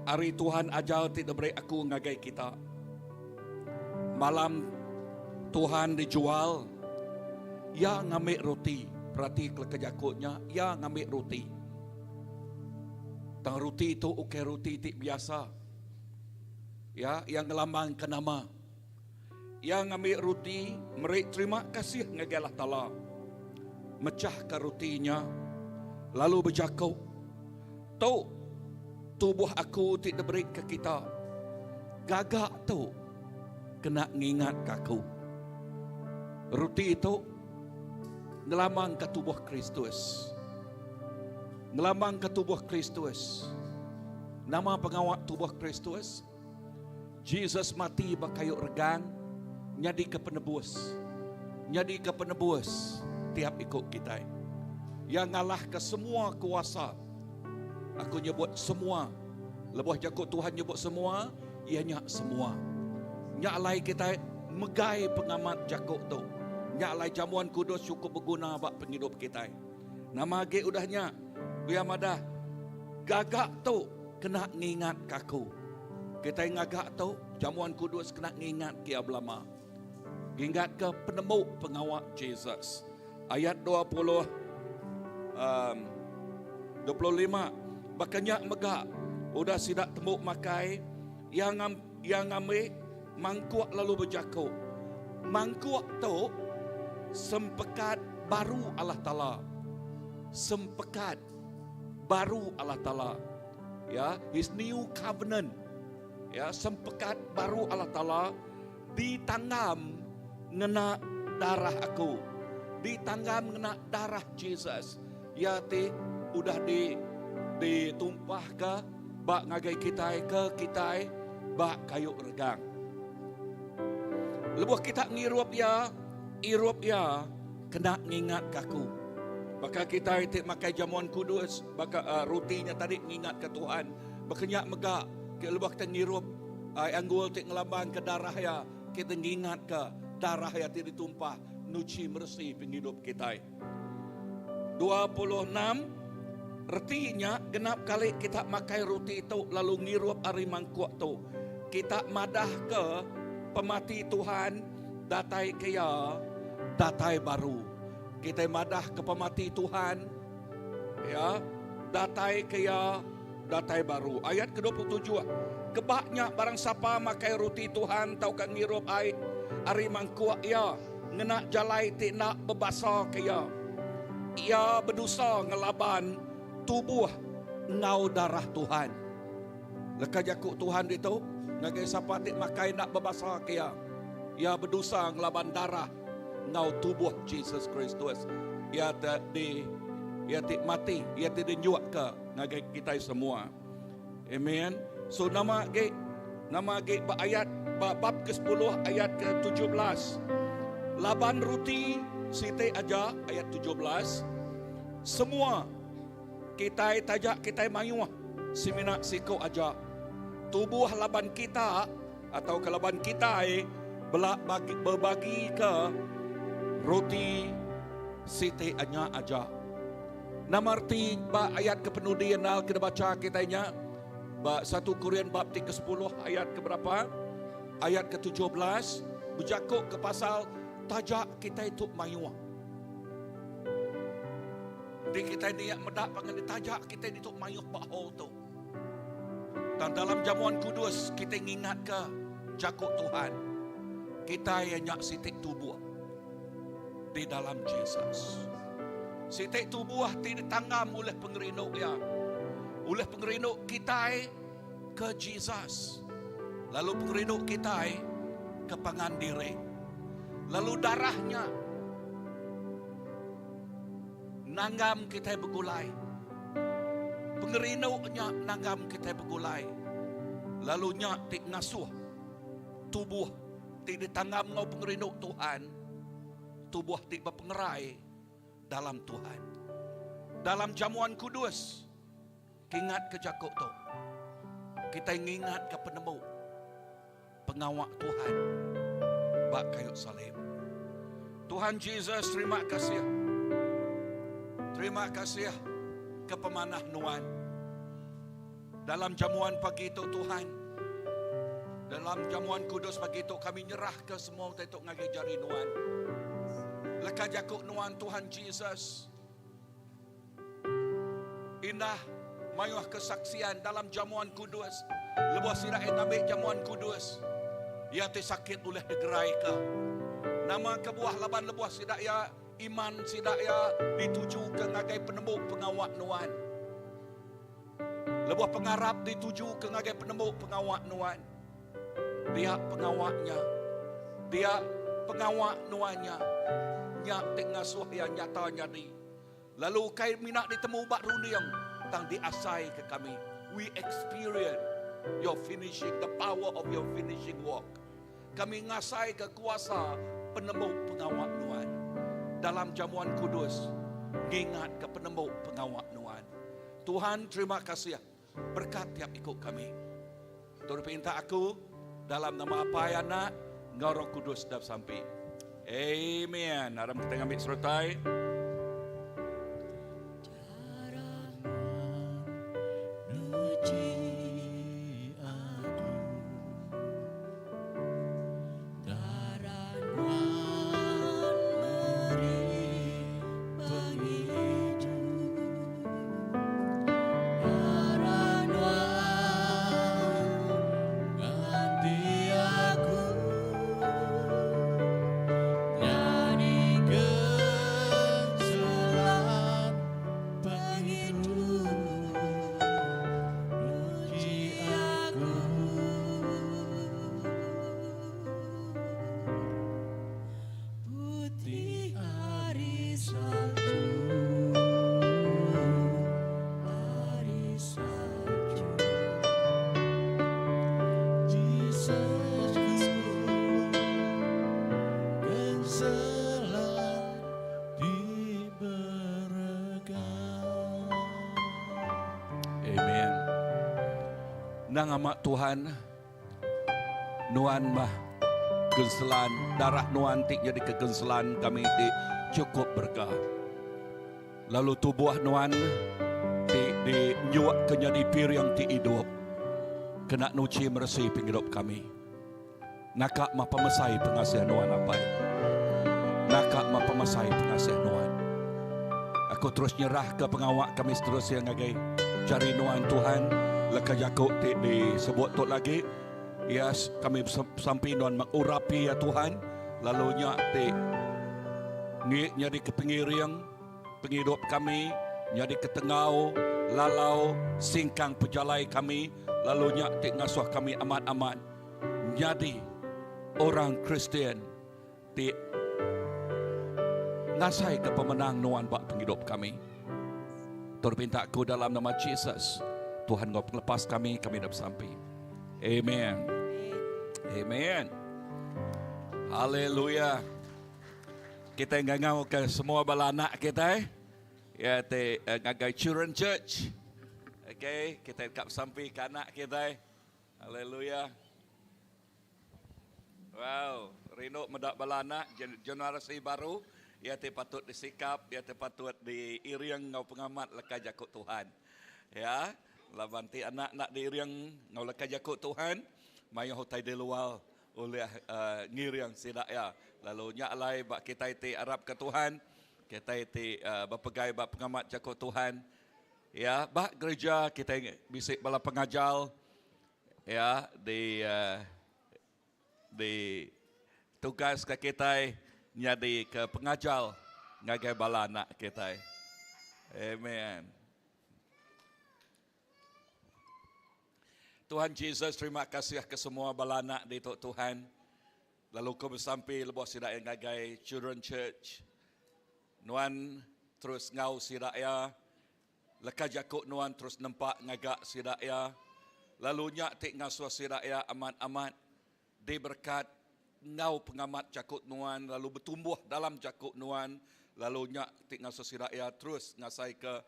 ari Tuhan ajar ti diberi aku ngagai kita. Malam Tuhan dijual, Iya ngambi roti. Perati keleka jaku nya, Iya ngambi roti. Tang roti tu ukai roti ti biasa. Ya, iya ngelambangka nama. Iya ngambi roti, meri terima kasih ngagai Allah Taala. Mechahka roti nya, lalu bejaku, Tu tubuh aku ti diberi ke kita. Gaga tu kena ngingatka aku. Roti tu ngelambangka tubuh Kristus. Ngelambangka tubuh Kristus. Nama pengawa tubuh Kristus? Jesus mati ba kayu regang nyadika penebus. Nyadika penebus tiap iku kitai. Iya ngalahka semua kuasa. Aku nyebut semua. Lebuh jaku Tuhan nyebut semua, iya nya semua. Nya alai kitai megai pengamat jaku tu. Nya alai jamuan kudus chukup beguna ba pengidup kitai. Nama agi udah nya, ku iya madah, Gaga tu kena ngingatka aku. Kitai ngaga tu, jamuan kudus kena ngingatka iya belama. Ngingatka penemu pengawa Jesus. Ayat 20 um, 25 Baka nya mega udah sida tembu makai, iya ngam, iya ngambi mangkuk lalu bejaku, Mangkuk tu sempekat baru Allah Taala. Sempekat baru Allah Taala. Ya, his new covenant. Ya, sempekat baru Allah Taala ditanggam ngena darah aku. Ditanggam ngena darah Jesus. Ya ti udah di ditumpahka ba ngagai kitai ke kitai ba kayu regang. Lebuh kita ngirup iya, irup iya kena ngingatka aku. Baka kitai ti makai jamuan kudus, baka uh, roti nya tadi ngingatka Tuhan. Baka nya mega ke lebuh kita ngirup uh, anggul ti ngelambangka darah iya, kita ngingatka darah iya ti ditumpah nuchi meresi penghidup kitai. 26. Reti nya genap kali kita makai ruti tu lalu ngirup ari mangkuk tu, kita madahka pemati Tuhan datai ke iya datai baru. Kitai madahka pemati Tuhan ya datai ke iya datai baru. Ayat ke 27, Keba nya barang sapa makai ruti Tuhan tauka ngirup ai ari mangkuk iya, ngena jalai ti enda bebasa ke iya. Iya bedosa ngelaban tubuh enggau darah Tuhan. Leka jaku Tuhan ditu ngagai sapa ti makai enda bebasa ke iya. Iya bedosa ngelaban darah enggau tubuh Jesus Kristus. Iya ti di iya ti mati, iya ti dinjukka ngagai kitai semua. Amen. So nama agi nama agi ba ayat ba bab ke-10 ayat ke-17. Laban ruti siti aja ayat 17. Semua kitai taja kitai mayuh semina siku aja. Tubuh laban kita atau ke laban kitai bela bagi, bebagi ke roti siti anya aja. Nama reti ba ayat ke penudi endal ke dibacha kitai nya? Ba satu Korin bab ti ke-sepuluh ayat ke berapa? Ayat ke-17 bejaku ke pasal taja kitai tu mayuh. Enti kitai niak meda pangan di taja kitai ditu mayuh ba hall tu. Tang dalam jamuan kudus kitai ngingatka jaku Tuhan. Kitai iya nya siti tubuh. Di dalam Jesus. Siti tubuh ti ditanggam ulih pengerindu iya. Ulih pengerindu kitai ke Jesus. Lalu pengerindu kitai ke pangan diri. Lalu darah nya nanggam kitai begulai. Pengerindu nya nanggam kitai begulai. Lalu nya ti ngasuh tubuh ti ditanggam enggau pengerindu Tuhan, tubuh ti bepengerai dalam Tuhan. Dalam jamuan kudus, kingatka jaku tu. Kitai ngingatka penemu pengawa Tuhan ba kayu salib. Tuhan Jesus, terima kasih. Terima kasih ke pemanah nuan. Dalam jamuan pagi tu Tuhan, dalam jamuan kudus pagi tu kami nyerahka semua utai tu ngagai jari nuan. Leka jaku nuan Tuhan Jesus. Indah mayuh kesaksian dalam jamuan kudus. Lebuh sida iya ngambi jamuan kudus, iya ti sakit ulih degeraika. Nama kebuah laban lebuh sida iya iman sida iya ditujuka ngagai penemu pengawa nuan. Lebuh pengarap ditujuka ngagai penemu pengawa nuan, dia pengawa nya, dia pengawa nuan nya, nya ti ngasuh iya nyata nyadi. Lalu ukai mina ditemu ba runding tang diasaika kami. We experience your finishing, the power of your finishing work. Kami ngasaika kuasa penemu pengawa nuan. Dalam jamuan kudus, ngingatka penemu pengawa nuan. Tuhan terima kasih berkat tiap iku kami. Tu dipinta aku dalam nama Apai Anak enggau Roh Kudus dap sampi. Amen. Aram kita ngambi sertai. Amen. Nang amat Tuhan Nuan mah genselan darah nuan ti nyadi ke genselan kami ti chukup berega. Lalu tubuh nuan. ti di nyuak ke nyadi piring ti idup kena nuchi meresi pengidup kami. Naka mah pemesai pengasih Nuan Apai. Naka mah pemesai pengasih Nuan. Aku terus nyerahka pengawa kami seterusnya ngagai jari Nuan Tuhan. Leka jaku ti disebut tu lagi. Yes, kami besampi Nuan mengurapi ya Tuhan. Lalu nya ti nyadi ke pengiring pengidup kami, nyadi ke tengau, lalau, singkang pejalai kami. Lalu nya ti ngasuh kami amat-amat nyadi orang Kristian ti ngasaika pemenang Nuan ba pengidup kami. Tur pinta aku dalam nama Jesus, Tuhan enggau pengelepas kami, kami dah besampi. Amen. Amen. Haleluya. Kita ngangau ke semua bala anak kita eh. Ya te eh, ngagai Children Church. Okay, kita dekat besampi ke anak kita. Eh. Haleluya. Wow, rindu meda bala anak generasi baru iya ti patut disikap, iya ti patut diiring enggau pengamat leka jaku Tuhan. Ya, laban ti anak enda diiring enggau leka jaku Tuhan, mayuh utai di luar ulih uh, ngiring sida iya. Lalu nya alai ba kitai ti arapka Tuhan, kitai ti uh, bepegai ba pengamat jaku Tuhan, ya, ba gereja kitai bisi bala pengajar Ya, di uh, di tugas ke kitai nyadi ke pengajar ngagai bala anak kitai. Amen. Tuhan Jesus, terima kasih ke semua bala anak di tu Tuhan. Lalu ku besampi lebuh sida yang ngagai Children Church. Nuan terus ngau sida ya Leka jaku nuan terus nempa ngaga sida iya, lalu nya ti ngasuh sida iya amat-amat diberekat enggau pengamat jaku nuan lalu betumbuh dalam jaku nuan, lalu nya ti ngasuh sida iya terus ngasaika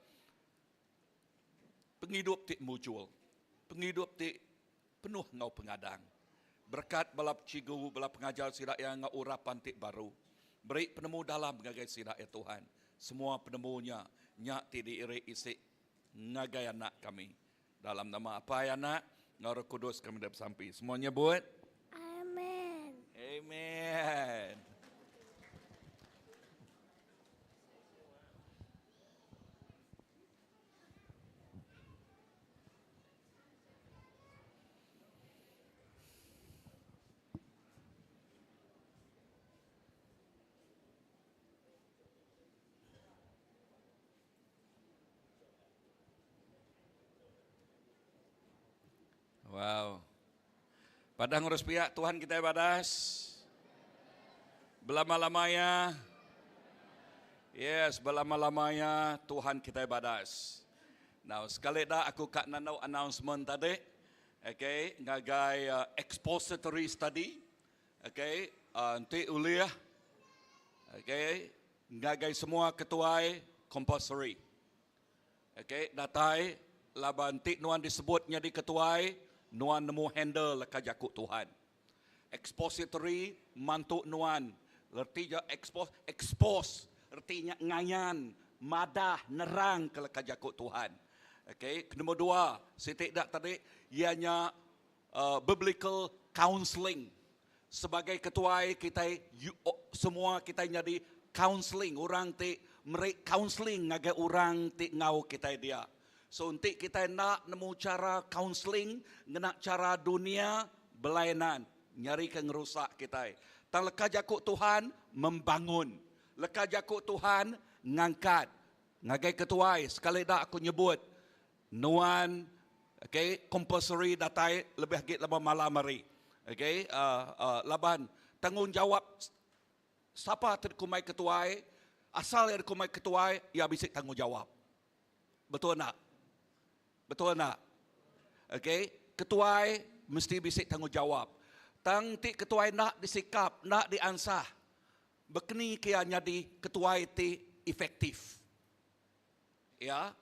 pengidup ti mujur, pengidup ti penuh enggau pengadang. Berekat bala cikgu, bala pengajar sida iya enggau urapan ti baru. Beri penemu dalam ngagai sida iya Tuhan. Semua penemu nya, nya ti diiri isi ngagai anak kami. Dalam nama Apai, Anak, enggau Roh Kudus kami deka besampi. Semua nyebut. Amen. Amen. Wow. Padang ngurus pihak Tuhan kita badas. Belama-lamanya. Yes, belama-lamanya Tuhan kita badas. Now, sekali dah aku ka nandau announcement tadi. Okay, ngagai uh, expository study. Okay, uh, enti ulih. Okay, ngagai semua ketuai compulsory. Okay, datai laban enti nuan disebut nyadi ketuai, nuan nemu handle leka jaku Tuhan. Expository mantu nuan reti ja expose expose reti nya ngayan madah nerang ke leka jaku Tuhan. Okey, nombor dua siti da tadi iya nya uh, biblical counselling. Sebagai ketuai kitai you, semua kitai nyadi counselling orang ti meri counselling ngagai orang ti enggau kitai dia. So enti kitai enda nemu chara counselling ngena chara dunia belainan nyarika ngerusak kitai. Tang leka jaku Tuhan membangun. Leka jaku Tuhan ngangkat. Ngagai ketuai sekali da aku nyebut nuan okay compulsory datai lebih agi lebuh malam hari. Okay uh, uh, laban tanggungjawab sapa ti dikumbai ketuai asal iya dikumbai ketuai iya bisi tanggungjawab. Betul enda? Betul enda? Okey, ketuai mesti bisi tanggungjawab. Tang enti ketuai enda disikap, enda diansah, bekeni ke iya nyadi ketuai ti efektif? Ya,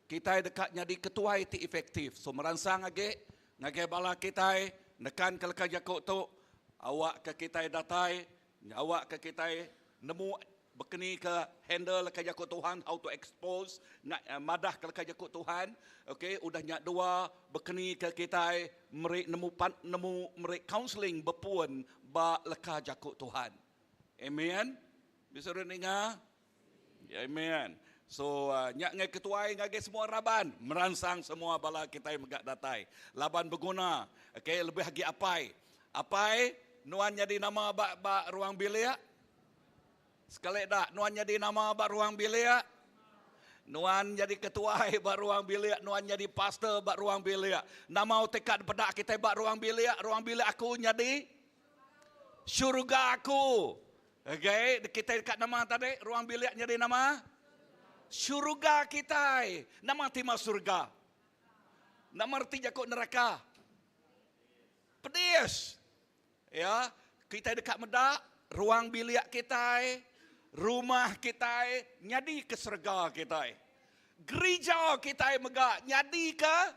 kitai deka nyadi ketuai ti efektif. So meransang agi ngagai bala kitai nekanka leka jaku tu, awakka kitai datai, awakka kitai nemu. Bekeni ke handle leka jaku Tuhan, how to expose, madah ke leka jaku Tuhan. Okay, udah nya dua, bekeni ke kitai meri nemu pan, nemu meri counseling bepun ba leka jaku Tuhan. Amen. Bisa orang ninga? Amen. So nya ngai ketuai ngagai semua raban meransang semua bala kitai mega datai. Laban beguna. Okay, lebih agi apai. Apai, nuan nyadi nama ba ba ruang bilik? Sekali dak nuan nyadi nama ba ruang bilik? Nuan nyadi ketuai ba ruang bilik, nuan nyadi pastor ba ruang bilik. Nama utai ka dipeda kitai ba ruang bilik? Ruang bilik aku nyadi syurga aku. Okay, kitai deka nama tadi? Ruang bilik nyadi nama? Syurga kitai. Nama tema surga? Nama reti jaku neraka? Pedis. Ya, kitai deka meda ruang bilik kitai, rumah kitai nyadika serega kitai. Gerija kitai mega nyadika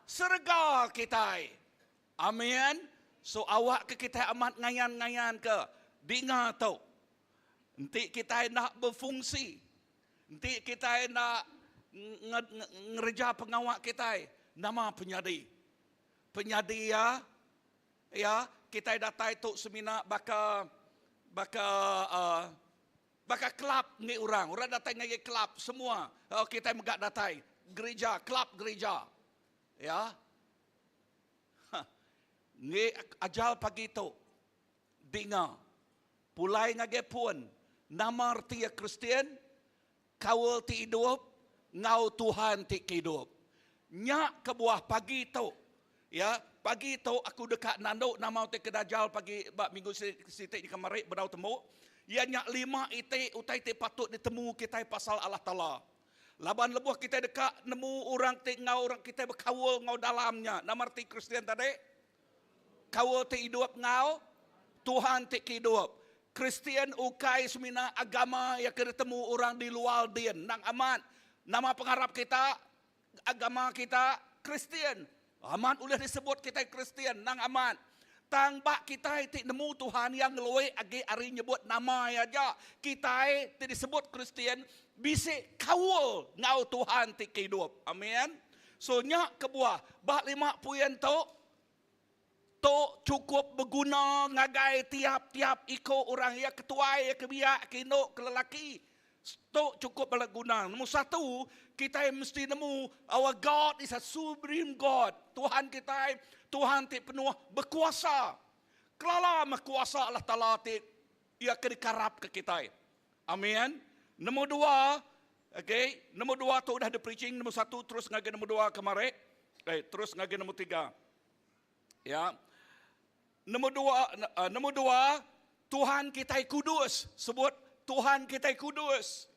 serega kitai. Amin. So awakka kitai amat ngayan-ngayanka dinga tu. Enti kitai enda befungsi, enti kitai enda ngereja pengawa kitai, nama penyadi? Penyadi iya, iya, kitai datai tu semina baka baka uh, baka kelab ngi orang. Orang datai ngagai kelab semua. Uh, kitai mega datai gereja, kelab gereja. Ya. Ha. Ngi ajal pagi tu dinga pulai ngagai pun nama reti iya Kristian Kaul ti idup enggau Tuhan ti kidup. Nya kebuah pagi tu, ya, pagi tu aku deka nandu nama utai ke dajal pagi ba minggu siti nya kemari bedau temu, iya nya lima iti utai ti patut ditemu kitai pasal Allah Taala. Laban lebuh kitai deka nemu orang ti enggau orang kitai bekaul enggau dalam nya, nama reti Kristian tadi? Kaul ti idup enggau Tuhan ti kidup. Kristian ukai semina agama iya ke ditemu orang di luar din. Endang amat, nama pengarap kita, agama kita, Kristian. Amat ulih disebut kitai Kristian, endang amat. Tang ba kitai ti nemu Tuhan iya ngelui agi ari nyebut nama iya aja. Kitai ti disebut Kristian bisi kaul enggau Tuhan ti kidup. Amin. So nya kebuah ba lima puin tu, tu chukup beguna ngagai tiap-tiap iku orang iya ke tuai, iya ke biak, ke indu, ke lelaki. Tu chukup bala guna. Nombor satu, kitai mesti nemu our God is a supreme God. Tuhan kitai, Tuhan ti penuh bekuasa. Kelala meh kuasa Allah Taala ti iya ke dikarapka kitai. Amin. Nombor dua, okay, nombor dua tu udah di preaching, nombor satu terus ngagai nombor dua kemari. Eh, terus ngagai nombor tiga. Ya. Nombor dua, eh, nombor dua, Tuhan kitai kudus. Sebut Tuhan kitai kudus.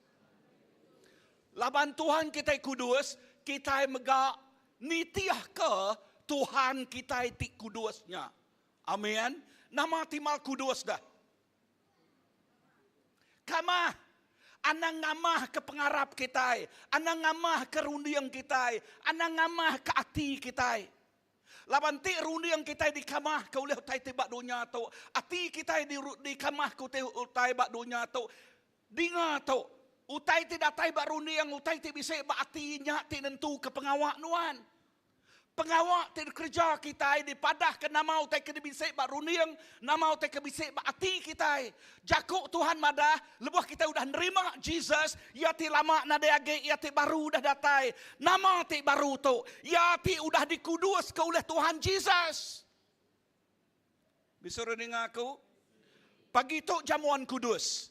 Laban Tuhan kitai kudus, kitai mega nitih ke Tuhan kitai ti kudusnya. Amin. Nama timal kudus dah. Kamah. Anang ngamah ke pengarap kitai. Anang ngamah ke runding kitai. Anang ngamah ke ati kitai. Laban ti runding kitai dikamah ke ulih utai ti ba dunya tu, ati kitai dikamah ke utai ba dunya tu, dinga tu, utai ti datai ba runding, utai ti bisi ba ati nya ti nentuka pengawa nuan. Pengawa ti dikereja kitai dipadahka nama utai ke dibisi ba runding, nama utai ke bisi ba ati kitai. Jaku Tuhan madah, lebuh kitai udah nerima Jesus, Iya ti lama nadai agi, Iya ti baru udah datai. Nama ti baru tu? Iya ti udah dikuduska ulih Tuhan Jesus. Bisi orang ninga aku? Pagi tu jamuan kudus.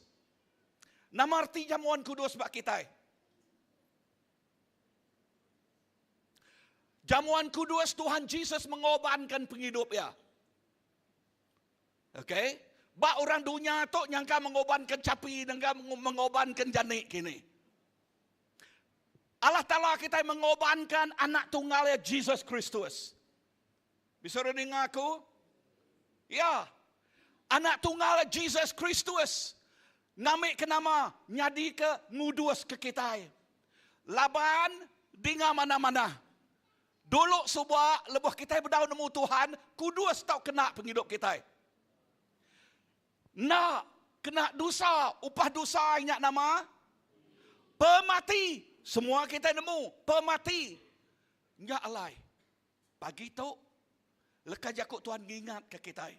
Nama reti jamuan kudus ba kitai? Jamuan kudus Tuhan Jesus mengorbankan pengidup iya. Okey. Ba orang dunya tu nyangka mengorbankan chapi nyangka mengorbankan janik kini. Allah Taala kitai mengorbankan anak tunggal iya Jesus Kristus. Bisa orang dengar aku? Ya. Anak tunggal Jesus Kristus ngambi ke nama nyadi ke ngudus ke kitai. Laban dinga mana-mana. Dulu suba lebuh kitai bedau nemu Tuhan, kudus tau kena pengidup kitai. Enda. Kena dosa, upah dosa nya nama? Pemati. Semua kita nemu, pemati. Nya alai, pagi tu, leka jaku Tuhan ngingatka kitai.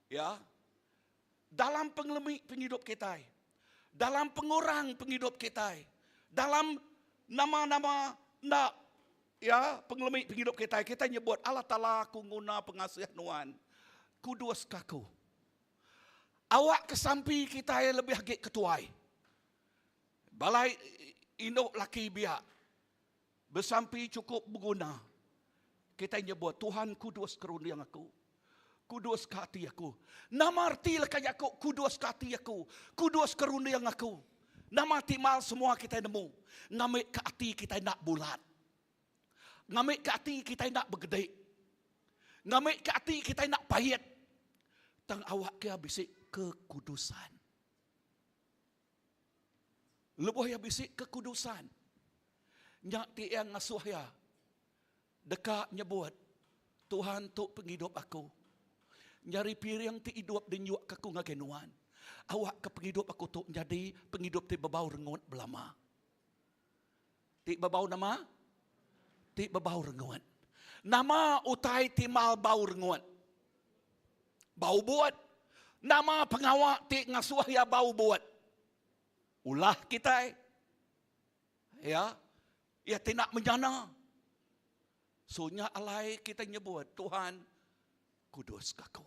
Ya. Dalam pengelemi pengidup kitai, dalam pengurang pengidup kitai, dalam nama-nama enda ya pengelemi pengidup kitai, kitai nyebut Allah Taala aku nguna pengasih nuan. Kuduska aku. Awak ke sampi kitai lebih agi ke tuai. Balai indu laki biak besampi chukup beguna. Kitai nyebut Tuhan kudus ke runding aku. Kudus ke ati aku. Nama reti leka jaku kudus ke ati aku, kudus ke runding aku? Nama ti mal semua kitai nemu ngambi ke ati kitai enda bulat. Ngambi ke ati kitai enda begedi. Ngambi ke ati kitai enda pait. Tang awak ke bisi kekudusan. Lebuh iya bisi kekudusan, nya ti iya ngasuh iya deka nyebut, Tuhan tu pengidup aku. Nyari piring ti idup dinyukka aku ngagai Nuan. Awakka pengidup aku tu nyadi pengidup ti bebau rengut belama. Ti bebau nama? Ti bebau rengut. Nama utai ti mal bau rengut? Bau buat. Nama pengawa ti ngasuh iya bau buat? Ulah kitai. Ya. Iya ti enda menyana. So nya alai kitai nyebut Tuhan kudus ke aku.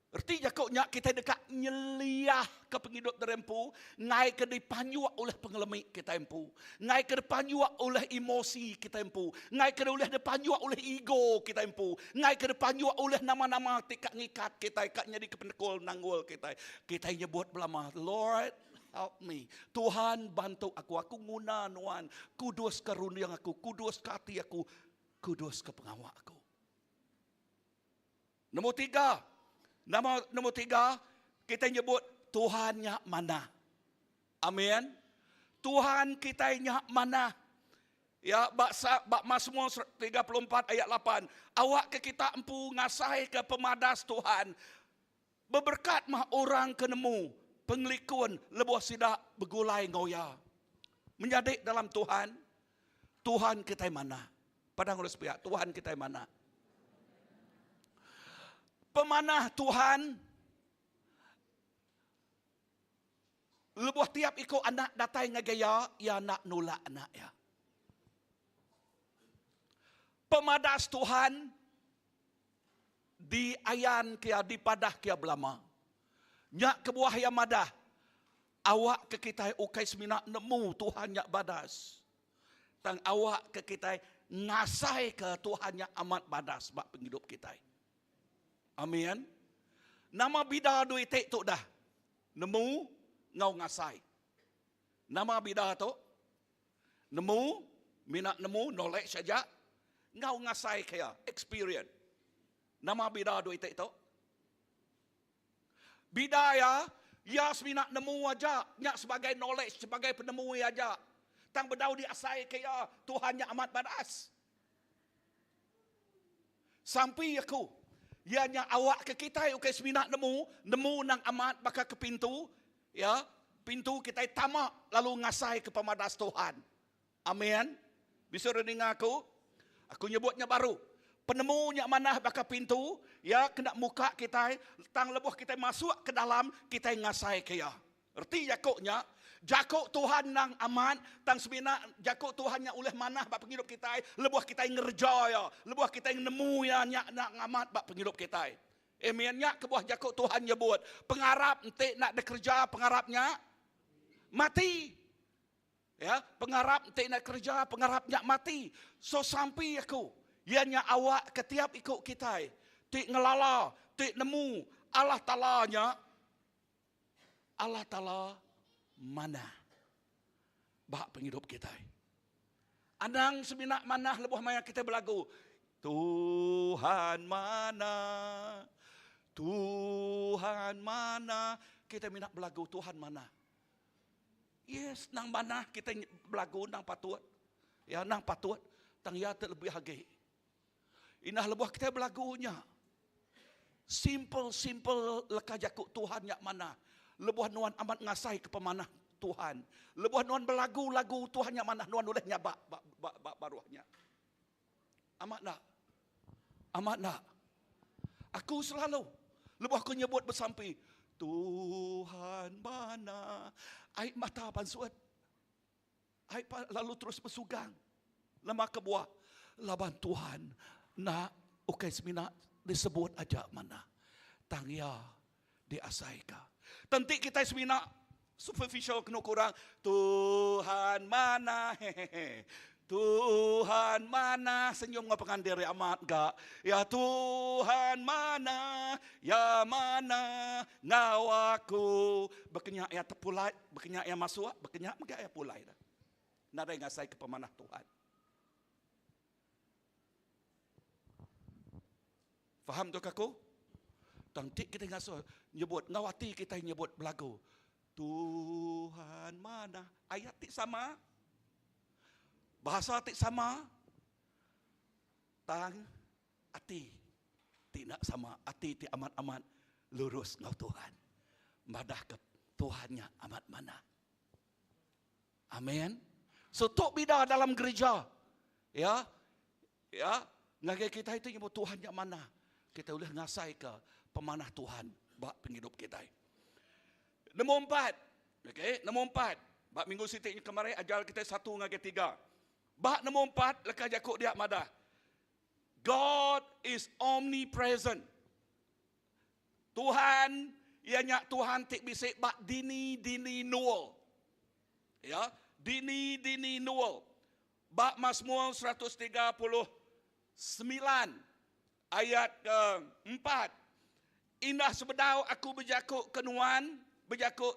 Reti jaku nya kitai deka nyeliahka pengidup diri empu ngaika dipanjuk ulih pengelemi kitai empu, ngaika dipanjuk ulih emosi kitai empu, ngaika ulih dipanjuk ulih ego kitai empu, ngaika dipanjuk ulih nama-nama ti ka ngikat kitai ka nyadika penekul nanggul kitai. Kitai nyebut belama, Lord help me. Tuhan bantu aku, aku nguna nuan, kuduska runding aku, kuduska ati aku, kuduska pengawa aku. Nombor tiga, nama nombor tiga, kita nyebut Tuhan nya manah. Amin. Tuhan kita nya manah. Ya, bak bak Mazmur 34 ayat 8. Awak ke kita empu ngasai ke pemadas Tuhan. Beberkat mah orang ke nemu pengelikun lebuh sida begulai enggau iya. Menyadi dalam Tuhan, Tuhan kitai manah. Padang urang sepiak, Tuhan kitai manah. Pemanah Tuhan lebuh tiap iku anak datai ngagai iya, iya enda nulak anak iya. Pemadas Tuhan diayan ke iya, dipadah ke iya belama. Nya kebuah iya madah, awak ke kitai ukai semina nemu Tuhan nya badas, tang awak ke kitai ngasaika Tuhan nya amat badas ba pengidup kitai. Amin. Nama bida dua iti tu dah? Nemu enggau ngasai. Nama bida tu? Nemu, mina nemu, knowledge aja, enggau ngasaika iya, experience. Nama bida dua iti tu? Bida iya, iya semina nemu aja, nya sebagai knowledge, sebagai penemu iya aja. Tang bedau diasaika iya, Tuhan nya amat badas. Sampi aku, iya nya awakka kitai ukai semina nemu, nemu nang amat baka ke pintu, ya, pintu kitai tama lalu ngasaika pemadas Tuhan. Amin. Bisi orang ninga aku? Aku nyebut nya baru. Penemu nya manah baka pintu, ya kena muka kitai, tang lebuh kitai masuk ke dalam, kitai ngasaika iya. Reti jaku nya, jaku Tuhan endang amat, tang semina jaku Tuhan nya ulih manah ba pengidup kitai lebuh kitai ngereja iya, lebuh kitai nemu iya nya endang amat ba pengidup kitai. Amen. Nya kebuah jaku Tuhan nyebut, pengarap enti enda dikereja pengarap nya mati. Ya, pengarap enti enda kereja pengarap nya mati. So sampi aku, iya nya awak ke tiap iku kitai ti ngelala, ti nemu Allah Taala nya Allah Taala manah ba pengidup kitai. Anang semina manah lebuh maya kitai belagu, Tuhan manah, Tuhan manah. Kitai mina belagu Tuhan manah. Yes, nang manah kitai belagu nang patut. Ya, nang patut. Tang iya ti lebih agi. Indah lebuh kitai belagu nya. Simple simple leka jaku Tuhan nya manah. Lebuh nuan amat ngasai ke pemanah Tuhan. Lebuh nuan belagu lagu Tuhan nya manah nuan ulih nyabak ba ba ba baruh nya. Amat enda? Amat enda? Aku selalu lebuh aku nyebut besampi Tuhan manah ai mata pansut. Ai lalu terus besugang. Nama kebuah? Laban Tuhan enda ukai semina disebut aja manah. Tang iya diasaika. Tenti kitai semina superficial kenu ku orang, Tuhan manah hehehe. Tuhan manah senyum enggau pengandir iya amat ga. Ya Tuhan manah, ya manah enggau aku. Bekenya iya tepulai, bekenya iya masuk, bekenya mega iya pulai dah. Nadai ngasaika pemanah Tuhan. Faham tu aku? Tang ti kita ngasuh nyebut enggau ati kita nyebut belagu. Tuhan mana? Ayat ti sama. Bahasa ti sama. Tang ati ti nak sama, ati ti amat-amat lurus enggau Tuhan. Madah ke Tuhannya amat mana. Amin. So tu bida dalam gereja. Ya. Ya, ngagai kita itu nyebut Tuhan nya manah. Kita ulih ngasaika pemanah Tuhan ba pengidup kitai. Nombor empat. Okey, nombor empat. Ba minggu siti nya kemari ajar kita satu ngagai tiga. Ba nombor empat leka jaku dia madah. God is omnipresent. Tuhan iya nya Tuhan ti bisi ba dini-dini endur. Ya, dini-dini endur. Ba Masmur 139 ayat ke empat, Indah sebedau aku bejaku ke nuan, bejaku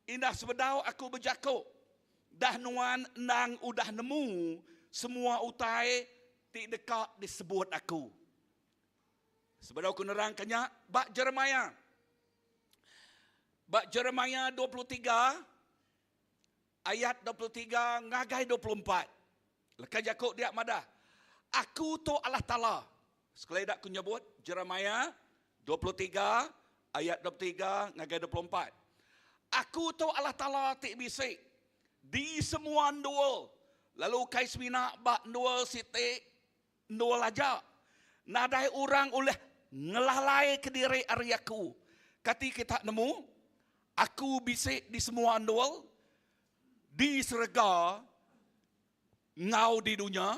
Indah sebedau aku bejaku, dah nuan endang udah nemu semua utai ti deka disebut aku. Sebedau aku nerangka nya, ba Jeremiah. Ba Jeremiah 23 ayat 23 ngagai 24. Leka jaku dia madah, Aku tu Allah Taala. Sekali dak aku nyebut Jeremiah 23 ayat 23 ngagai 24. Aku tu Allah Taala ti bisi di semua endur lalu ukai semina ba endur siti endur aja. Nadai orang ulih ngelalai kediri ari aku. Kati kita nemu aku bisi di semua endur di serega enggau di dunya.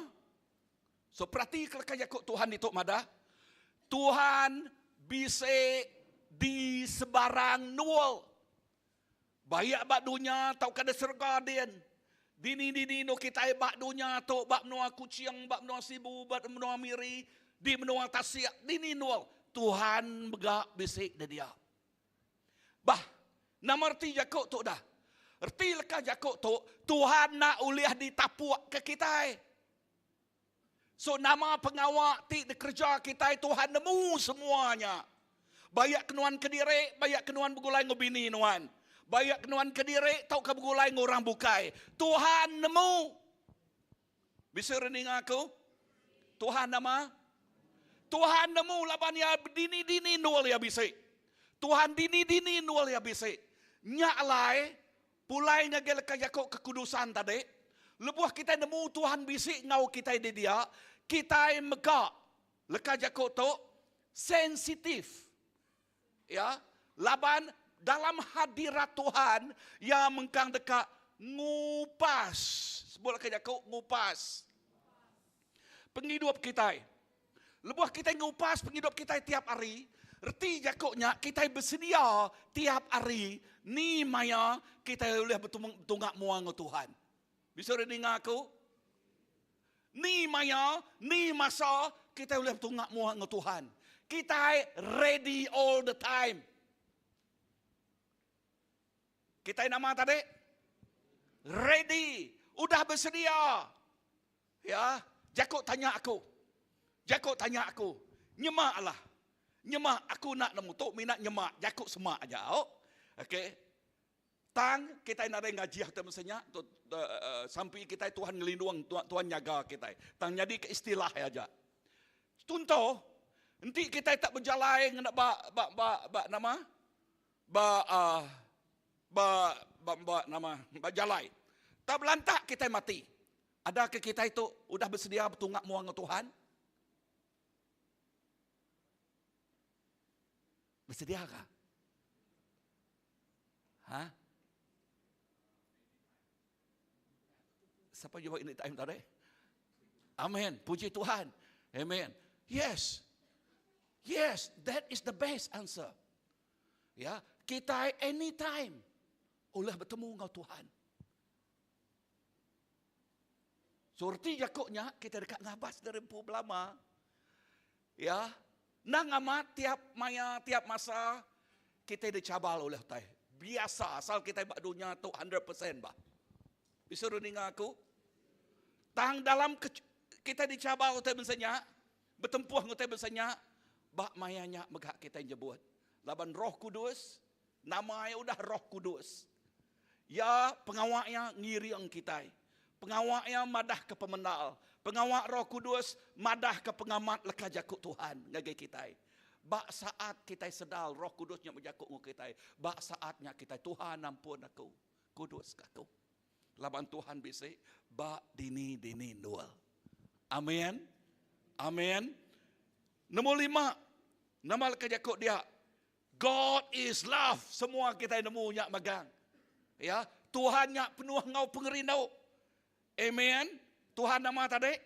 So perati ke leka jaku Tuhan ditu madah, Tuhan bisi di sebarang endur. Baik ba dunya tauka di serega din. Dini-dini endur kitai ba dunya tu, ba menua Kuching, ba menua Sibu, ba menua Miri, di menua tasik, dini endur Tuhan mega bisi di dia. Bah, nama reti jaku tu dah? Reti leka jaku tu, Tuhan enda ulih ditapuk ke kitai. So nama pengawa ti dikereja kitai Tuhan nemu semua nya. Bayak ke nuan kediri, bayak ke nuan begulai enggau bini nuan. Bayak ke nuan kediri tauka begulai enggau orang bukai. Tuhan nemu. Bisi orang ninga aku? Tuhan nama? Tuhan nemu laban iya dini-dini endur iya bisi. Tuhan dini-dini endur iya bisi. Nya alai, pulai ngagai leka jaku kekudusan tadi, lebuh kitai nemu Tuhan bisi enggau kitai di dia, kitai mega leka jaku tu sensitif. Ya, laban dalam hadirat Tuhan, iya mengkang deka ngupas. Sebut leka jaku ngupas. Pengidup kitai. Lebuh kitai ngupas pengidup kitai tiap hari, reti jaku nya kitai besedia tiap hari ni maya kitai ulih betunga mua enggau Tuhan. Bisi orang ninga aku? Ni maya, ni masa kitai ulih betunga mua enggau Tuhan. Kitai ready all the time. Kitai nama tadi? Ready. Udah bersedia. Ya, jaku tanya aku. Jaku tanya aku. Nyema lah. Nyema aku nak nemu tu mina nyema jaku semak aja. Oh. Okey. Tang kitai nadai ngajih te masa nya tu sampi kitai Tuhan ngelindung Tuhan nyaga kitai. Tang nyadi ke istilah aja. Chunto, Enti kitai tak bejalai ngena ba ba ba ba nama? Ba uh, ba ba ba nama? Ba jalai. Tak belantak kitai mati. Ada ke kitai tu udah bersedia betunga mua enggau Tuhan? Bersedia kah? Ha? Siapa jawab ini time tadi? Amen. Puji Tuhan. Amen. Yes. Yes, that is the best answer. Ya, kita anytime oleh bertemu dengan Tuhan. Surti jakuknya kita dekat ngabas dari empu belama. Ya, nang amat tiap maya, tiap masa kita dicabar oleh utai. Biasa asal kita ba dunya tu 100% bah. Bisa ninga aku? Tang dalam kita dicabar utai bensanya, betempuh utai bensanya, ba maya nya mega kita nyebut. Laban Roh Kudus, nama ya udah Roh Kudus. Ya pengawaknya ngiring kita. Pengawaknya madah ke pemendal. Pengawak Roh Kudus madah ke pengamat leka jakuk Tuhan ngagai kita. Bak saat kita sedal Roh Kudus nya berjakuk ngau kita. Bak saatnya kita Tuhan ampun aku. Kudus aku. Laban Tuhan bisi bak dini dini ndul. Amin. Amin. Nombor lima. Nama leka jakuk dia. God is love. Semua kita nemu nyak magang. Ya, Tuhan nyak penuh ngau pengerindu. Amen. Tuhan nama tadi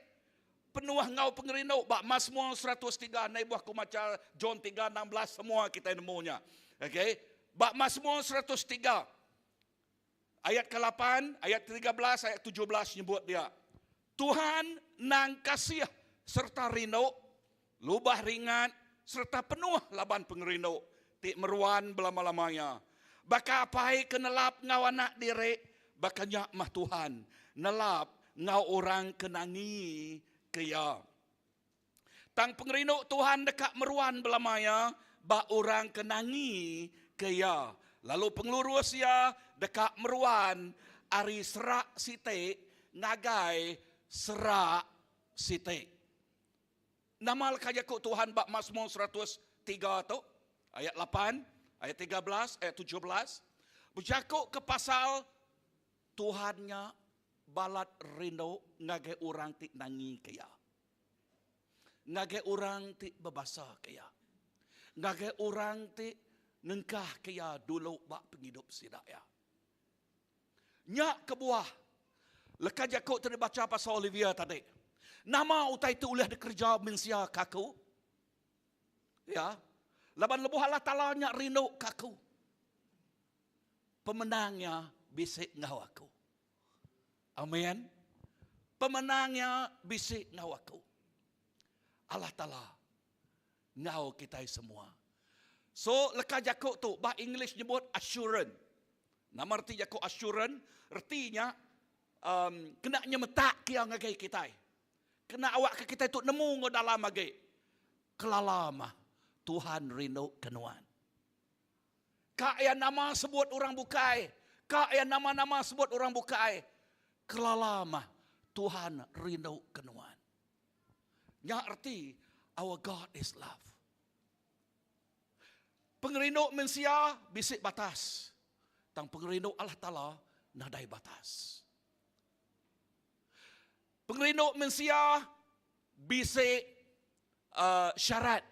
penuh ngau pengerindu. Bak Mazmur 103 nai buah ku maca John 3:16 semua kita nemunya. Okey. Bak Mazmur 103 ayat ke-8, ayat 13, ayat 17 nyebut dia. Tuhan nang kasih serta rindu, lubah ringat serta penuh laban pengerindu ti meruan belama-lamanya. Baka apai ke nelap ngau anak diri, baka nya mah Tuhan nelap ngau orang ke nangi ke iya. Tang pengerindu Tuhan deka meruan belama iya ba orang ke nangi ke iya, lalu pengelurus iya deka meruan ari serak siti ngagai serak siti. Nama leka jaku Tuhan ba Mazmur 103 tu, ayat 8, ayat 13, ayat 17, bejaku ke pasal Tuhan nya balat rindu ngagai orang ti nangi ke iya. Ngagai orang ti bebasa ke iya. Ngagai orang ti ngengkah ke iya dulu ba pengidup sida iya. Nya kebuah leka jaku ti dibacha pasal Olivia tadi. Nama utai ti ulih dikereja mensia ke aku? Ya. Laban lebuh Allah Taala nya rindu ke aku. Pemenang iya bisi enggau aku. Amin. Pemenang iya bisi enggau aku. Allah Taala enggau kitai semua. So leka jaku tu ba English nyebut assurance. Nama reti jaku assurance? Reti nya um, kena nyemetak kia ngagai kitai. Kena awak ke kitai tu nemu enggau dalam agi. Kelala mah Tuhan rindu ke nuan. Ka iya nama sebut orang bukai. Ka iya nama-nama sebut orang bukai. Kelala mah Tuhan rindu ke nuan. Nya reti our God is love. Pengerindu mensia bisi batas. Tang pengerindu Allah Taala nadai batas. Pengerindu mensia bisi uh, syarat.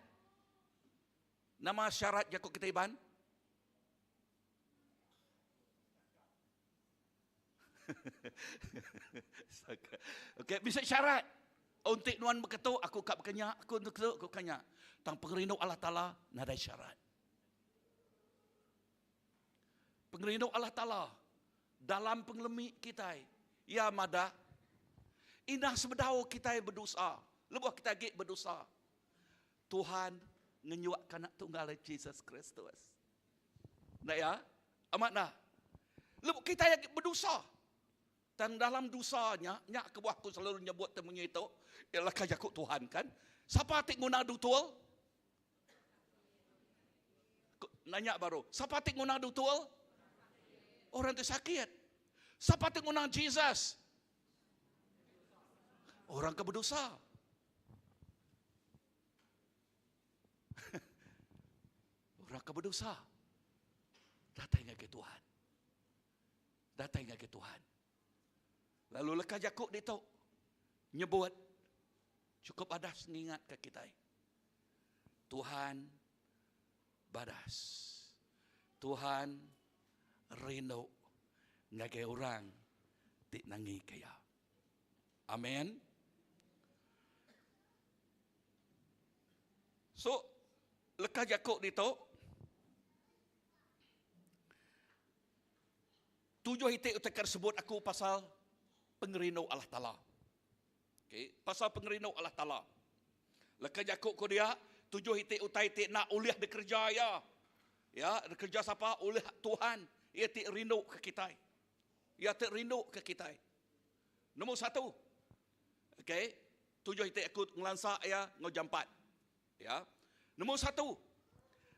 Nama syarat jaku kita Iban? Okey, bisa syarat. Untuk nuan berketu, aku kak berkenya, aku untuk ketu, aku kenya. Tang pengerindu Allah Ta'ala, nadai syarat. Pengerindu Allah Ta'ala, dalam pengelemi kita, ia madah, indah sebedau kita berdosa, lebuh kita agi berdosa. Tuhan ngenyuak kanak tunggal Jesus Kristus. Nak ya? Amat dah. Lebuh kita yang berdosa. Dan dalam dosanya, nyak kebuah aku selalu nyebut temunya itu, ialah kajakuk Tuhan kan. Siapa tik guna dutul? Nanya baru. Siapa tik guna dutul? Orang tu sakit. Siapa tik guna Jesus? Orang ke berdosa. Orang ke bedosa datai ngagai Tuhan. Datai ngagai Tuhan. Lalu leka jaku ditu nyebut chukup adas ngingatka kitai. Tuhan badas. Tuhan rindu ngagai orang ti nangika iya. Amen. So, leka jaku ditu tujuh iti utai ke disebut aku pasal pengerindu Allah Taala. Okay, pasal pengerindu Allah Taala. Leka jaku ku dia, tujuh iti utai ti enda ulih dikereja iya. Ya, dikereja sapa? Ulih Tuhan. Iya ti rindu ke kitai. Iya ti rindu ke kitai. Nombor satu. Okay, tujuh iti aku ngelansa iya enggau jampat. Ya. Nombor satu.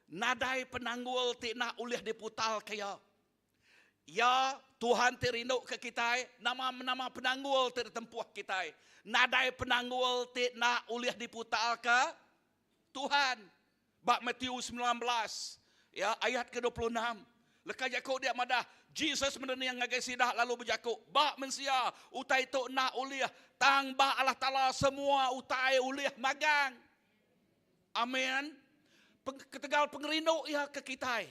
Nadai penanggul ti enda ulih diputarka iya. Ya, Tuhan ti rindu ke kitai, nama-nama penanggul ti ditempuh kitai. Nadai penanggul ti enda ulih diputarka Tuhan. Ba Matthew 19, ya, ayat ke 26, leka jaku dia madah, Jesus merening ngagai sida lalu bejaku, Ba mensia, utai tu enda ulih, tang ba Allah Taala semua utai ulih magang. Amen. Ketegal pengerindu iya ke kitai.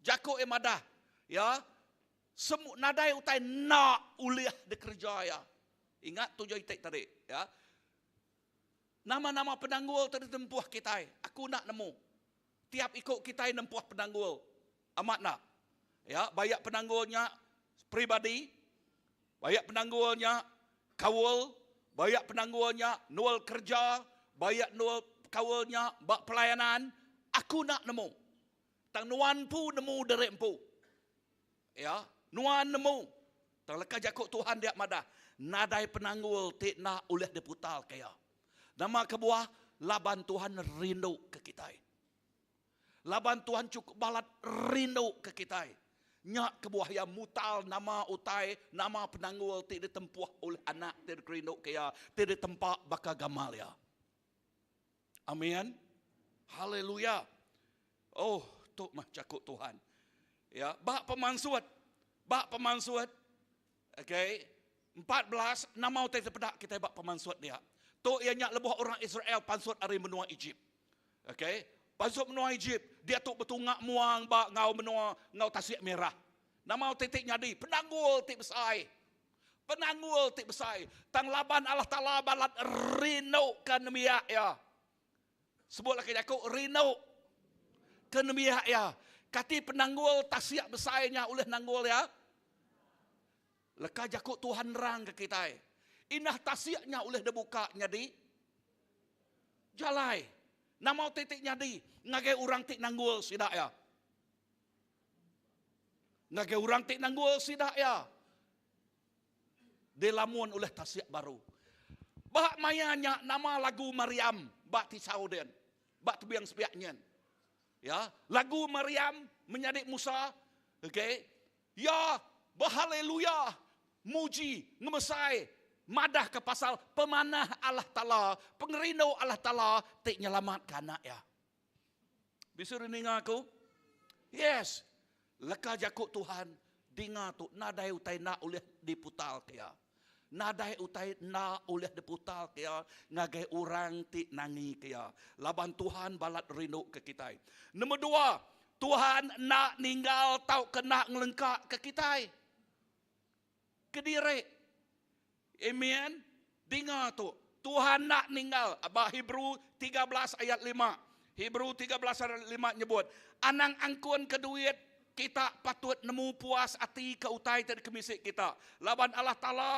Jaku iya madah, ya, semu nadai utai enda ulih dikereja iya. Ingat tujuh iti tadi, ya. Nama-nama penanggul ti ditempuh kitai, aku enda nemu. Tiap iku kitai nempuh penanggul. Amat enda? Ya, bayak penanggul nya peribadi, bayak penanggul nya kaul, bayak penanggul nya nul kereja, bayak nul kaul nya ba pelayanan, aku enda nemu. Tang nuan empu nemu diri empu. Ya, nuan nemu. Tang leka jaku Tuhan dia madah, nadai penanggul ti enda ulih diputarka iya. Nama kebuah? Laban Tuhan rindu ke kitai. Laban Tuhan cukup balat rindu ke kitai. Nya kebuah iya mutal nama utai, nama penanggul ti ditempuh oleh anak ti dikerinduka iya, ti ditempa baka gamal iya. Amin. Haleluya. Oh, tu mah jaku Tuhan. Ya, ba pemansut. Ba pemansut. Okey. 14 nama utai tepeda kita ba pemansut dia. Tu iya nya lebuh orang Israel pansut ari menua Egypt. Okey. Pansut menua Egypt, dia tu betunga muang ba ngau menua ngau Tasik Merah. Nama utai ti nyadi? Penanggul ti besai. Penanggul ti besai. Tang laban Allah Taala balat rindu ke nembiak iya. Sebut laki jaku rindu ke nembiak iya. Kati penanggul tasik besai nya ulih nanggul iya? Leka jaku Tuhan nerang ke kitai. Indah tasik nya ulih dibuka nyadi jalai. Nama utai ti nyadi ngagai orang ti nanggul sida iya? Ngagai orang ti nanggul sida iya dilamun ulih tasik baru. Ba maya nya nama lagu Mariam ba tisau din, ba tebing sepiak nyin. Ya, lagu Mariam menyadi Musa, okey. Ya, berhaleluya, muji, ngemesai, madahka pasal pemanah Allah Taala, pengerindu Allah Taala ti nyelamatka anak iya. Bisi orang ninga aku? Yes. Leka jaku Tuhan dinga tu nadai utai enda ulih diputar ke iya. Nadai utai enda ulih diputar ke iya ngagai orang ti nangi ke iya. Laban Tuhan balat rindu ke kitai. Nombor dua, Tuhan enda ninggal tauka enda ngelengka ke kitai. Kediri. Amen. Dinga tu. Tuhan enda ninggal. Ba Hebrew 13 ayat 5. Hebrew 13 ayat 5 nyebut, Anang angkun ke duit, kita patut nemu puas ati ke utai ti dikemisi kita. Laban Allah Taala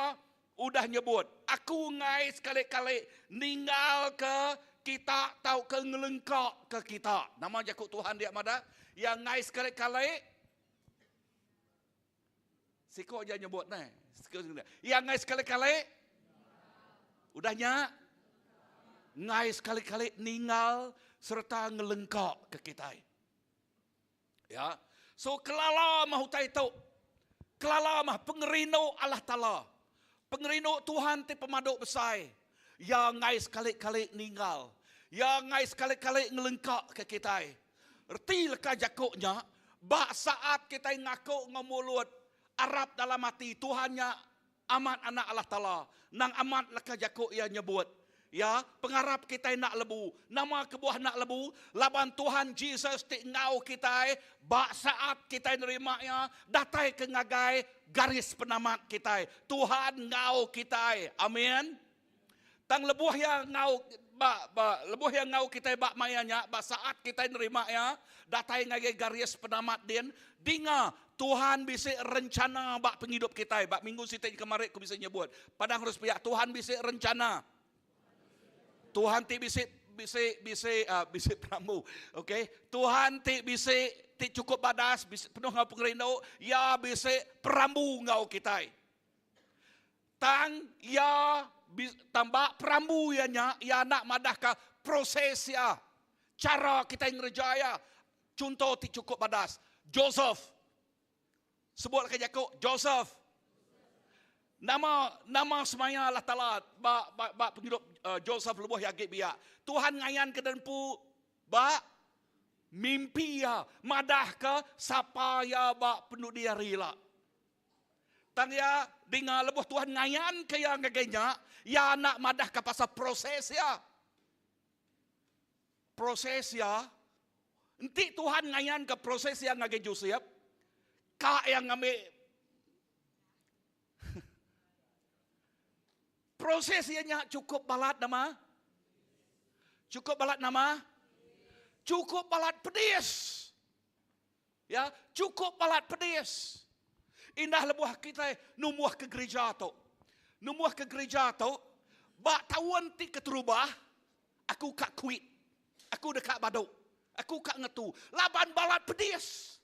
udah nyebut, Aku enggai sekali-kali ninggalka kita tauka ngelengkaka kita. Nama jaku Tuhan dia madah? Iya enggai sekali-kali Siko aja nyebut neh. Siko Iya ngai sekali-kali. Udah nya ngai sekali-kali ninggal sereta ngelengka ke kitai. Ya. So kelala mah utai tu. Kelala mah pengerindu Allah Taala. Pengerindu Tuhan ti pemadu besai. Iya ngai sekali-kali ninggal. Iya ngai sekali-kali ngelengka ke kitai. Reti leka jaku nya, ba saat kitai ngaku enggau mulut, arap dalam ati Tuhan nya amat Anak Allah Taala, nang amat leka jaku iya nyebut, Ya, pengarap kitai enda lebu. Nama kebuah enda lebu? Laban Tuhan Jesus ti enggau kitai ba saat kitai nerima iya, datai ke ngagai garis penamat kitai. Tuhan enggau kitai. Amin. Tang lebuh iya enggau ba ba lebuh iya enggau kitai ba maya nya, ba saat kitai nerima iya, datai ngagai garis penamat din, dinga Tuhan bisi rencana ba pengidup kitai. Ba minggu siti kemari ku bisi nyebut, padang harus pia Tuhan bisi rencana. Tuhan ti bisi bisi bisi uh, bisi perambu. Okey, Tuhan ti bisi ti cukup badas, bisi penuh enggau pengerindu, iya bisi perambu enggau kitai. Tang iya tang ba perambu iya nya, iya enda madahka proses iya, chara kitai ngereja iya. Chunto ti chukup badas, Joseph. Sebut leka jaku, Joseph. Nama nama semaya Allah Taala ba ba, ba pengidup uh, Joseph lebuh iya agi biak. Tuhan ngayanka diri empu ba mimpi iya, madahka sapa iya ba penudi hari ila. Tang iya dinga lebuh Tuhan ngayanka iya ngagai nya, iya enda madahka pasal proses iya. Proses iya, enti Tuhan ngayanka proses iya ngagai Josep, ka iya ngambi proses iya nya chukup balat nama? Chukup balat nama? Chukup balat pedis. Ya, chukup balat pedis. Indah lebuh kitai numbuhka gerija tu. Numbuhka gerija tu, ba taun ti keterubah, aku ka quit. Aku deka badu. Aku ka ngetu. Laban balat pedis.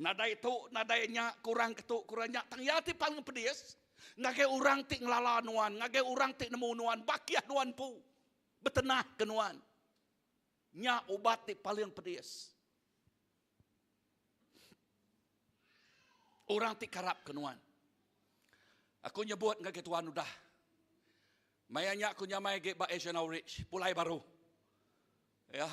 Nadai tu, nadai nya, kurang ke tu, kurang nya. Tang iya ti paling pedis, ngagai orang ti ngelala nuan, ngagai orang ti nemu nuan, bakih nuan empu, betenah ke nuan. Nya ubat ti paling pedis. Orang ti karap ke nuan. Aku nyebut ngagai Tuhan udah. Maya nya aku nyamai agi ba Asian Outreach, pulai baru. Ya.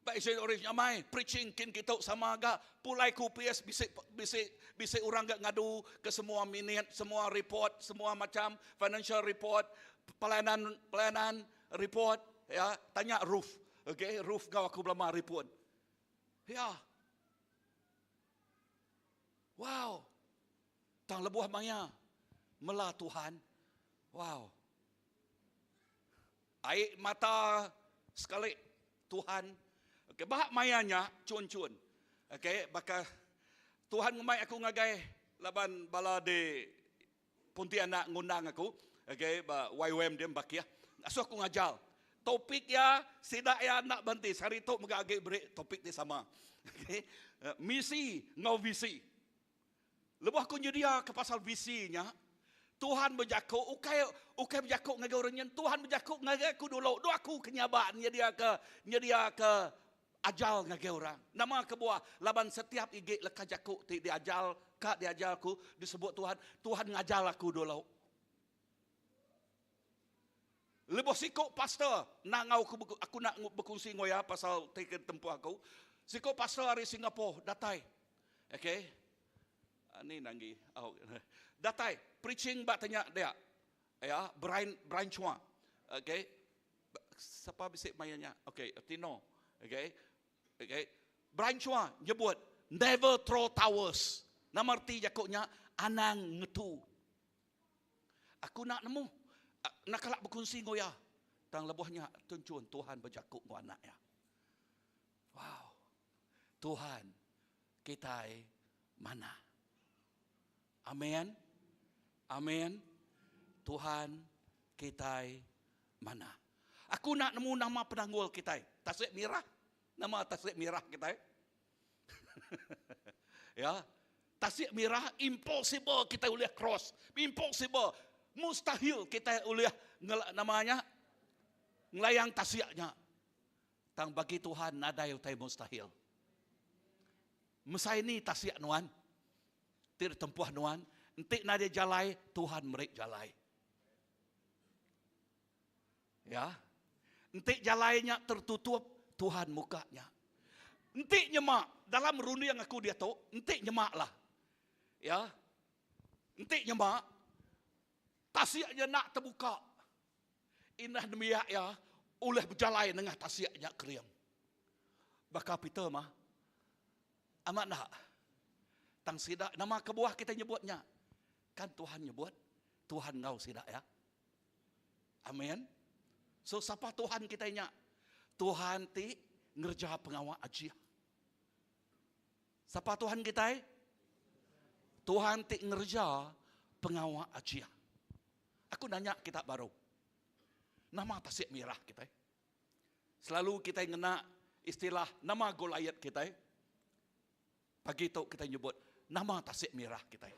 Ba Asian Outreach nyamai, preaching kin kitu sama ga pulai ku upis bisi bisi bisi orang ga ngadu ke semua minit, semua report, semua macam financial report, pelayanan pelayanan Report ya, tanya Ruth. Okay, Ruth enggau aku belama report. Ya. Wow. Tang lebuh maya mela Tuhan. Wow. Air mata sekali Tuhan. Okay, bah maya nya cun-cun. Okay, baka Tuhan ngemai aku ngagai laban bala di Pontianak ngundang aku okay ba YWAM dia Bakih ngasuh aku ngajar. Topik iya sida iya enda berhenti sehari tu mega agi beri topik ti sama. Okay misi enggau visi. Lebuh aku nyedia ke pasal visi nya Tuhan bejaku ukai ukai bejaku ngagai orang nyin Tuhan bejaku ngagai aku dulu dua aku ke nyabak nyedia ke nyedia ke Ajar ngagai orang. Nama kebuah? Laban setiap igi leka jaku ti diajar ka diajar aku disebut Tuhan, Tuhan ngajar aku dulu. Lebuh siku pastor enda enggau aku aku enda bekunsi enggau iya pasal ti ke tempuh aku. Siku pastor ari Singapore datai. Okay. Ni nanggi. Oh. Datai preaching ba tanya dia. Ya, Brian Brian Chua. Okay. Sapa bisi maya nya? Okay, Tino. Okay. Okay. Brian Chua nyebut never throw towels. Nama reti jaku nya? Anang ngetu. Aku nak nemu. Nak kala bekunsi enggau iya. Tang lebuh nya tuncun Tuhan bejaku enggau anak iya. Wow. Tuhan kitai manah. Amen. Amen. Tuhan kitai manah. Aku nak nemu nama penanggul kitai. Tasik mirah. Nama tasik mirah kitai? ya. Tasik mirah impossible kita ulih cross. Impossible. Mustahil kita ulih namanya ngelayang tasiknya. Tang bagi Tuhan nadai utai mustahil. Mesai ni tasik nuan. Ti ditempuh nuan. Enti nadai jalai, Tuhan meri jalai. Ya. Enti jalai nya tertutup, Tuhan muka nya. Enti nyema dalam runding aku diatu, enti nyema lah. Ya. Enti nyema tasik nya enda tebuka. Indah nembiak iya ulih bejalai nengah tasik nya kering. Baka Peter mah. Amat enda? Tang sida nama kebuah kitai nyebut nya? Kan Tuhan nyebut, Tuhan enggau sida iya. Amin. So sapa Tuhan kitai nya? Tuhan ti ngereja pengawa ajih. Sapa Tuhan kitai? Tuhan ti ngereja pengawa ajih. Aku nanya kita baru. Nama tasik mirah kitai? Selalu kitai ngena istilah nama Goliath kitai. Pagi tu kitai nyebut nama tasik mirah kitai.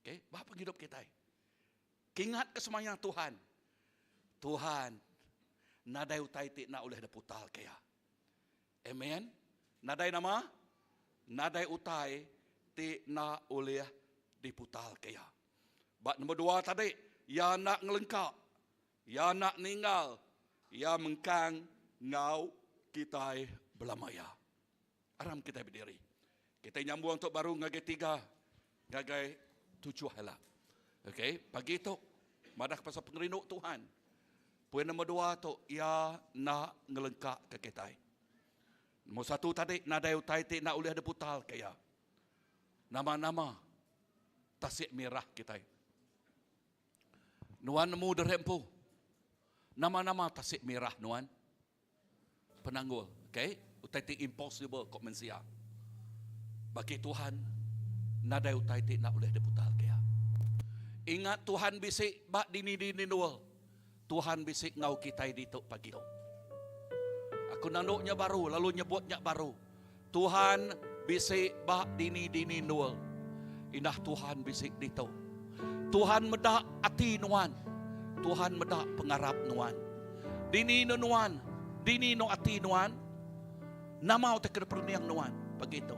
Okay, ba pengidup kitai. Kingat ke semaya Tuhan. Tuhan nadai utai ti enda ulih diputar ke iya. Amen. Nadai nama? Nadai utai ti enda ulih diputar ke iya. Ba nombor dua tadi, iya enda ngelengka, iya enda ninggal, iya mengkang enggau kitai belama iya. Aram kitai bediri. Kitai nyambung tu baru ngagai tiga, ngagai tujuh ila. Okey, pagi tu madah pasal pengerindu Tuhan. Poin nombor dua tu, iya enda ngelengka ke kitai. Nombor satu tadi, nadai utai ti enda ulih diputar ke iya. Nama-nama tasik mirah kitai. Nuan nemu diri empu. Nama-nama tasik mirah nuan. Penanggul, okay? Utai ti impossible ko mensia. Bagi Tuhan, nadai utai ti enda ulih diputar ke iya. Ingat Tuhan bisi ba dini-dini endur. Tuhan bisi enggau kitai ditu pagi tu. Aku nandu nya baru lalu nyebut nya baru. Tuhan bisi ba dini-dini endur. Indah Tuhan bisi ditu. Tuhan meda ati nuan. Tuhan meda pengarap nuan. Dini nu nuan, dini nu ati nuan. Nama utai ke diperening nuan pagi tu?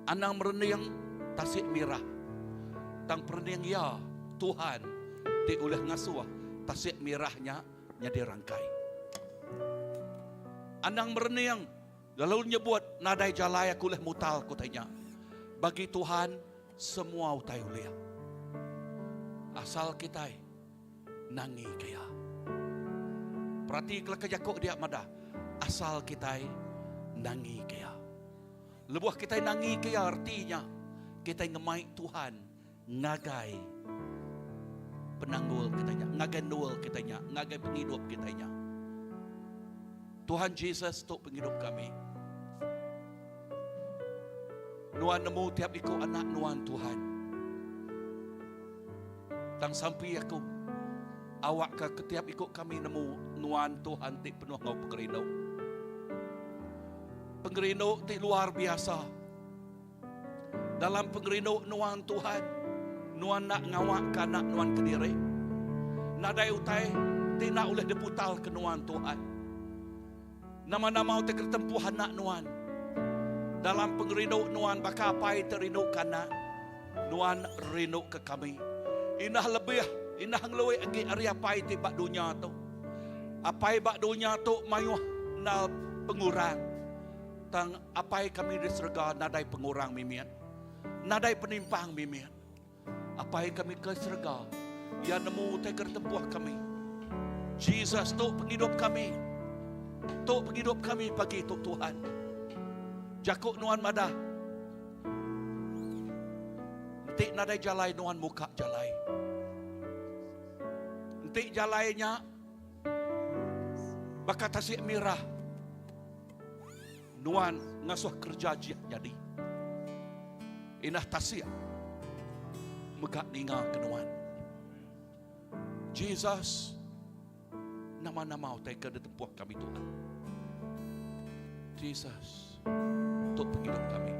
Anang merening Tasik Mirah, tang perening iya Tuhan ti ulih ngasuh Tasik Mirah nya nyadi rangkai. Anang merening lalu nyebut nadai jalai aku ulih mutal ku utai nya. Bagi Tuhan semua utai ulih. Asal kitai nangika iya. Peratika leka jaku dia madah asal kitai nangika iya. Lebuh kitai nangika iya reti nya kitai ngemai Tuhan ngagai penanggul kitai nya, ngagai endur kitai nya, ngagai pengidup kitai nya. Tuhan Jesus tu pengidup kami. Nuan nemu tiap iku anak nuan Tuhan. Tang sampi aku awakka ketiap iku kami nemu nuan Tuhan ti penuh enggau pengerindu. Pengerindu ti luar biasa. Dalam pengerindu nuan Tuhan, nuan enda ngawakka anak nuan kediri. Nadai utai ti enda ulih diputarka nuan Tuhan. Nama-nama utai ke ditempuh anak nuan. Dalam pengerindu nuan baka apai ti rinduka anak, nuan rinduka kami. Indah lebih, indah ngelui agi ari apai ti ba dunya tu. Apai ba dunya tu mayuh endar pengurang. Tang Apai kami di serega nadai pengurang mimit. Nadai penimpang mimit. Apai kami ke serega, Iya nemu utai ke ditempuh kami. Jesus tu pengidup kami. Tu pengidup kami pagi tu Tuhan. Jaku nuan madah. Enti nadai jalai nuan muka jalai. Enti jalai nya baka tasik mirah, nuan ngasuh kereja jih nyadi. Indah tasik mega ninga ke nuan. Jesus, nama-nama utai ke ditempuh kami Tuhan. Jesus, tu pengidup kami.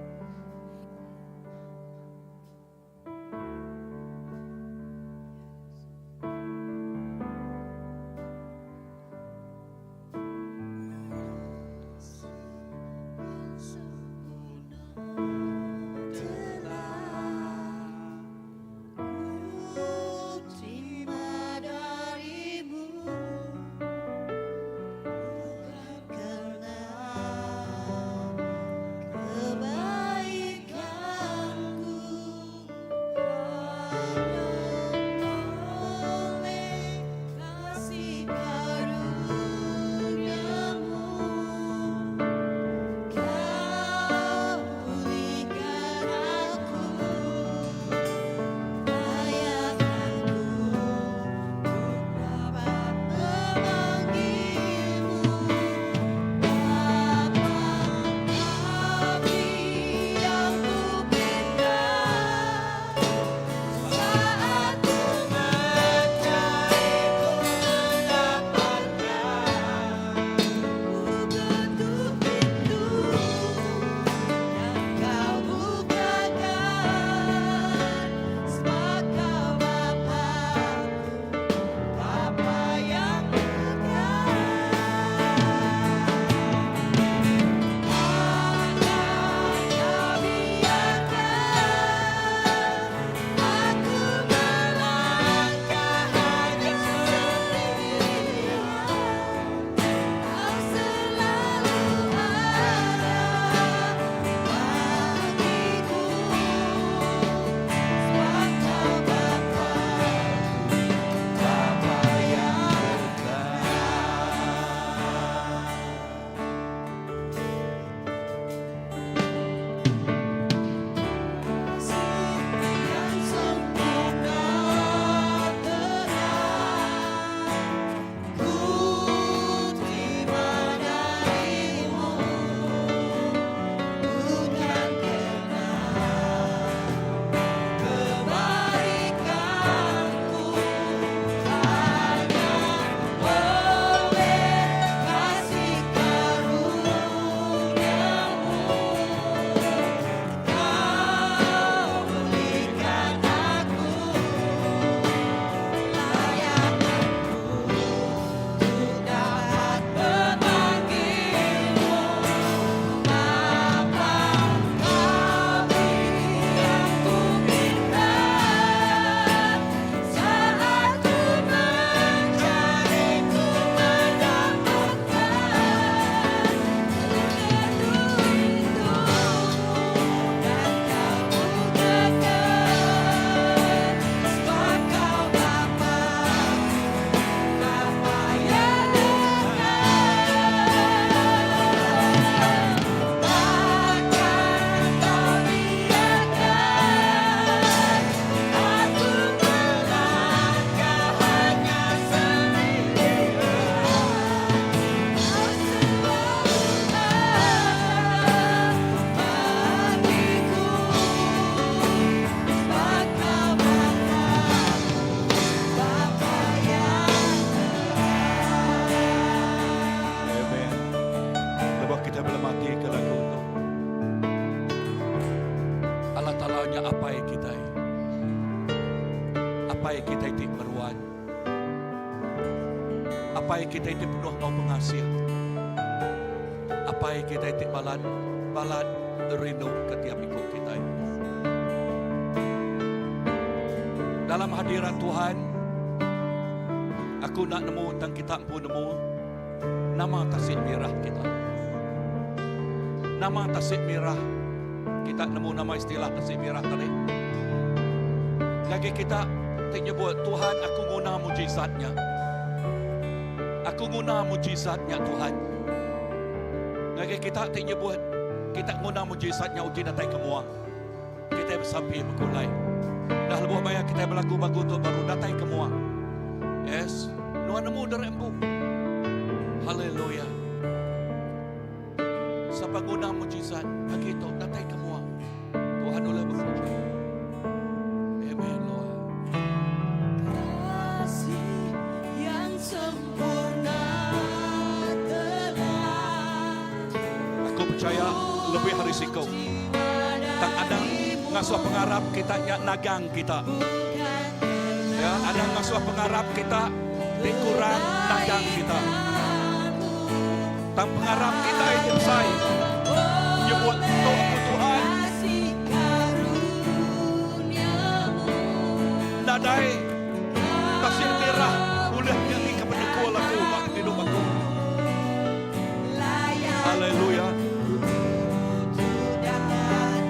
Allah Taala nya Apai kitai. Apai kitai ti meruan. Apai kitai ti penuh enggau pengasih. Apai kitai ti balat balat rindu ke tiap iku kitai. Dalam hadirat Tuhan, aku enda nemu tang kita empu nemu nama tasik mirah kita. Nama tasik mirah kita nemu nama istilah tasik mirah tadi. Ngagai kita ti nyebut Tuhan aku nguna mujizat nya. Aku nguna mujizat nya Tuhan. Ngagai kita ti nyebut kita nguna mujizat nya uji datai ke mua. Kitai besampi begulai. Dah lebuh maya kitai belagu bagu tu baru datai ke mua. Yes, nuan nemu diri empu. Haleluya. Sapa guna mujizat pagi tu datai ke mua. Tuhan ulih bekerja. Amen Lord. Kasih yang sempurna telah Aku percaya lebih hari siku. Tak ada ngasuh pengarap kita nya nagang kita. Ya, ada ngasuh pengarap kita ti kurang nagang kita. Tang pengarap kita itu besai. Nyebut tu aku Tuhan. Nadai tasik merah ulih nyadi ke penekul aku ba pengidup aku. Haleluya.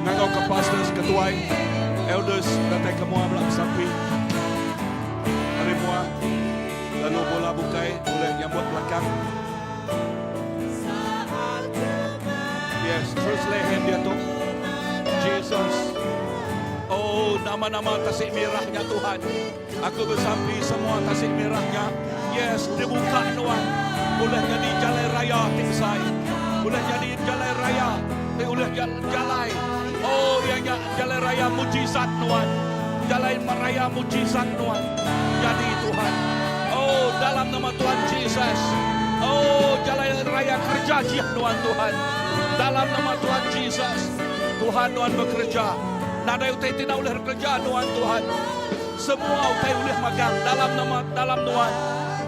Ngangau ke pastors, ketuai, elders datai ke mua bela besampi. Ari mua lalu bola bukai ulih nyambut belakang. Yes, terus lay hand dia tu. Jesus. Oh, nama-nama tasik merahnya Tuhan. Aku besampi semua tasik merahnya. Yes, dibuka Tuhan. Boleh jadi jalan raya ti besai. Boleh jadi jalan raya. Ti boleh jalan. Oh, ya ya jalan raya mujizat Tuhan. Jalan raya mujizat Tuhan. Jadi Tuhan. Oh, dalam nama Tuhan Jesus. Oh, jalan raya kerja jiah Tuhan Tuhan. Dalam nama Tuhan Jesus. Tuhan Tuhan bekerja. Nadai utai tidak boleh bekerja Tuhan Tuhan. Semua utai boleh magang dalam nama dalam Tuhan.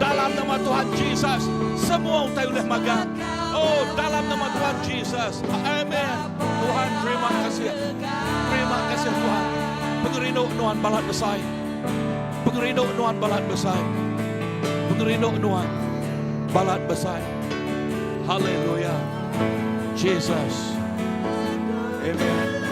Dalam nama Tuhan Jesus. Semua utai boleh magang. Oh, dalam nama Tuhan Jesus. Amen. Tuhan terima kasih. Terima kasih Tuhan. Pengerindu Tuhan balat besar. Pengerindu Tuhan balat besar. Pengerindu Tuhan balat besar. Haleluya. Jesus. Amen.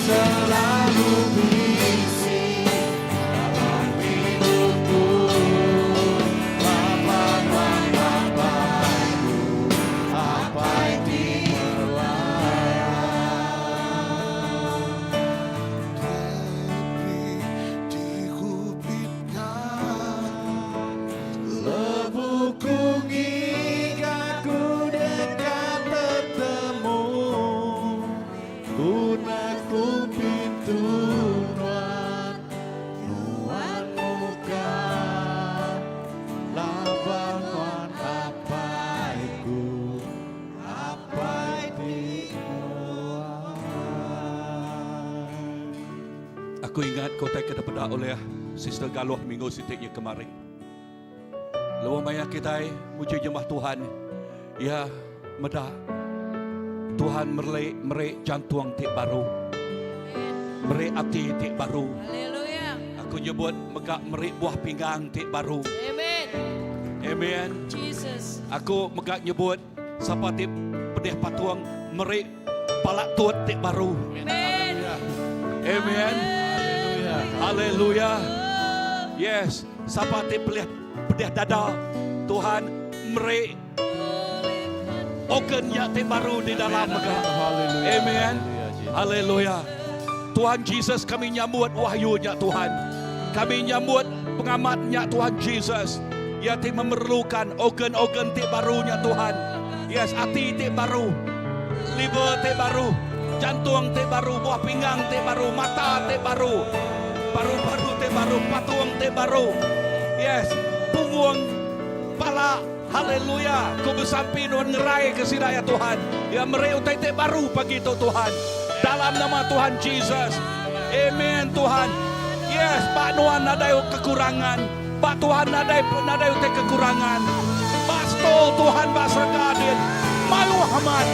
selalu bisi dalam hidupku. Bapa nuan apaiku, apai ti meruan. Tapi dikupitkan lebuhku ngiga ku deka tetemu ku naku pintu nuan nuan muka laban nuan apaiku apai ti meruan. Aku ingat kota ke daripada oleh Sister Galuh minggu sitiknya kemarin. Lebuh maya kita muji jemaah Tuhan. Ya, meda Tuhan merek merek jantung ti baru. Merek ati ti baru. Haleluya. Aku nyebut megak merek buah pinggang ti baru. Amen. Amen. Jesus. Aku megak nyebut siapa ti pedih patuang merek palak tuat ti baru. Amen. Amen. Haleluya. Yes, siapa ti pedih pedih dada Tuhan merek organnya ti baru di dalam megak. Amen. Haleluya. Tuhan Jesus kami nyambut wahyunya Tuhan. Kami nyambut pengamatnya Tuhan Jesus. Ia ti memerlukan organ-organ ti barunya Tuhan. Yes, hati ti baru. Liver ti baru. Jantung ti baru, buah pinggang ti baru, mata ti baru. Paru-paru ti baru, patung ti baru. Yes, punggung pala Haleluya. Ku bersampi nuan ngerai ke sida ya Tuhan. Ya merek utai ti baru pagi tu Tuhan. Dalam nama Tuhan Jesus. Amen Tuhan. Yes, Pak Nuan nadai kekurangan. Pak Tuhan nadai nadai utai kekurangan. Basto Tuhan bak serga din. Malu amat.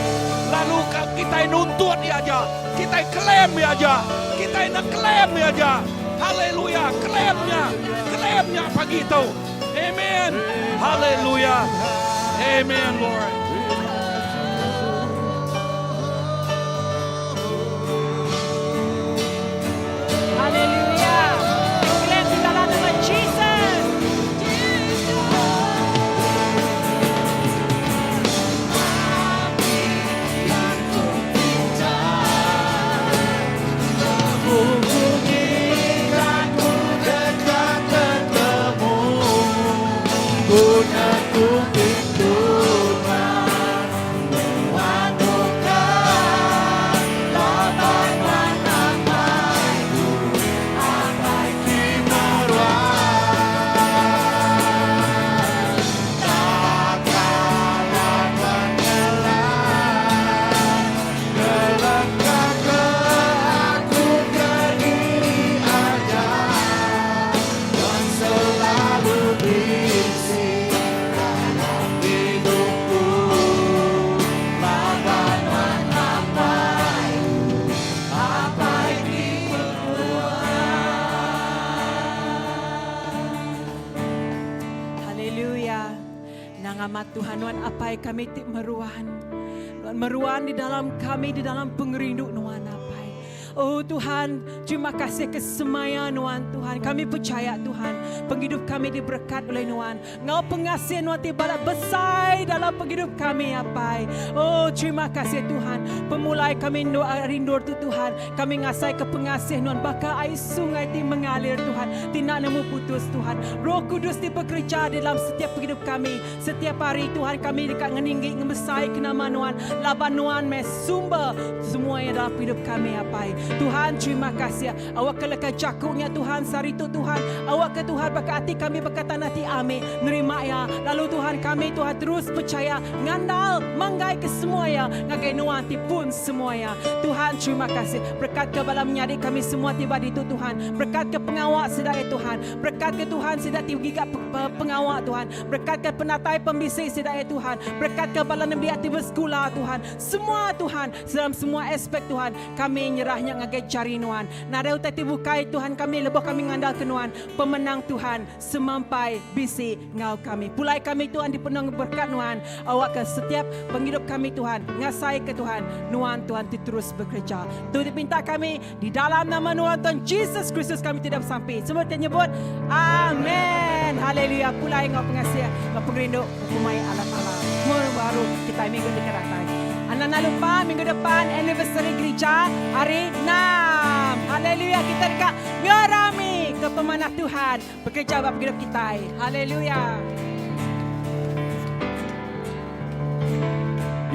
Lalu kita nuntut dia aja. Kita klaim dia aja. Kita nak klaim dia aja. Haleluya, klaimnya. Klaimnya pagi itu. Amen. Haleluya. Amen, Lord. Haleluya. Klaim di dalam nama Jesus. Dekat ketemu Gunaku pintu Nuan buka Laban nuan apaiku Apai ti meruan Tak kalah nuan ngelah Ngelengkah ke aku kediri aja Dan selalu bisi dalam hidupku Laban nuan apaiku Apai ti meruan Haleluya. Nangamat Tuhan nuan apai kami ti meruan. Nuan meruan di dalam kami di dalam pengerindu nuan apai. Oh Tuhan, terima kasih ke semaya nuan Tuhan. Kami percaya Tuhan, penghidup kami diberkat oleh nuan. Ngau pengasih nuan tiba besar dalam penghidup kami apai. Oh terima kasih Tuhan. Pemulai kami doa rindur tu Tuhan. Kami ngasai ke pengasih nuan baka air sungai ti mengalir Tuhan. Tidak nemu putus Tuhan. Roh Kudus ti bekerja dalam setiap penghidup kami. Setiap hari Tuhan kami dekat ngeninggi ngemesai ke nama nuan. Laban nuan me sumber semua yang dalam hidup kami apai. Tuhan terima kasih. Awak ke leka jakuknya Tuhan sari tu Tuhan. Awak ke Tuhan baka hati kami berkata nanti amin. Nerima ya. Lalu Tuhan kami Tuhan terus percaya ngandal manggai ke semua ya. Ngagai nuan ti pun semua ya. Tuhan terima kasih. Berkat ke bala menyadi kami semua tiba di tu Tuhan. Berkat ke pengawal sedaya Tuhan. Berkat ke Tuhan sedaya ti giga pengawal Tuhan. Berkat ke penatai pembisik sedaya Tuhan. Berkat ke bala nembiak ti bersekolah Tuhan. Semua Tuhan dalam semua aspek Tuhan kami nyerahnya. nya ngagai jari Nuan. Nadai utai ti bukai Tuhan kami lebuh kami ngandal ke Nuan, pemenang Tuhan semampai bisi enggau kami. Pulai kami Tuhan dipenuh enggau berkat Nuan, awakka setiap pengidup kami Tuhan ngasaika Tuhan, Nuan Tuhan ti terus bekereja. Tu dipinta kami di dalam nama Nuan Tuhan Jesus Kristus kami ti udah besampi. Semua ti nyebut Amen. Haleluya. Pulai enggau pengasih enggau pengerindu bepemai Allah Taala. Mur baru kitai minggu ti ke datai. Anang enda lupa minggu depan anniversary gerija hari enam. Haleluya kita deka ngerami ke pemanah Tuhan bekereja ba pengidup kitai. Haleluya.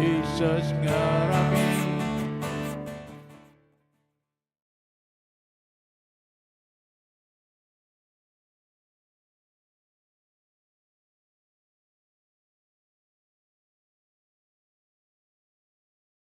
Jesus ngerami.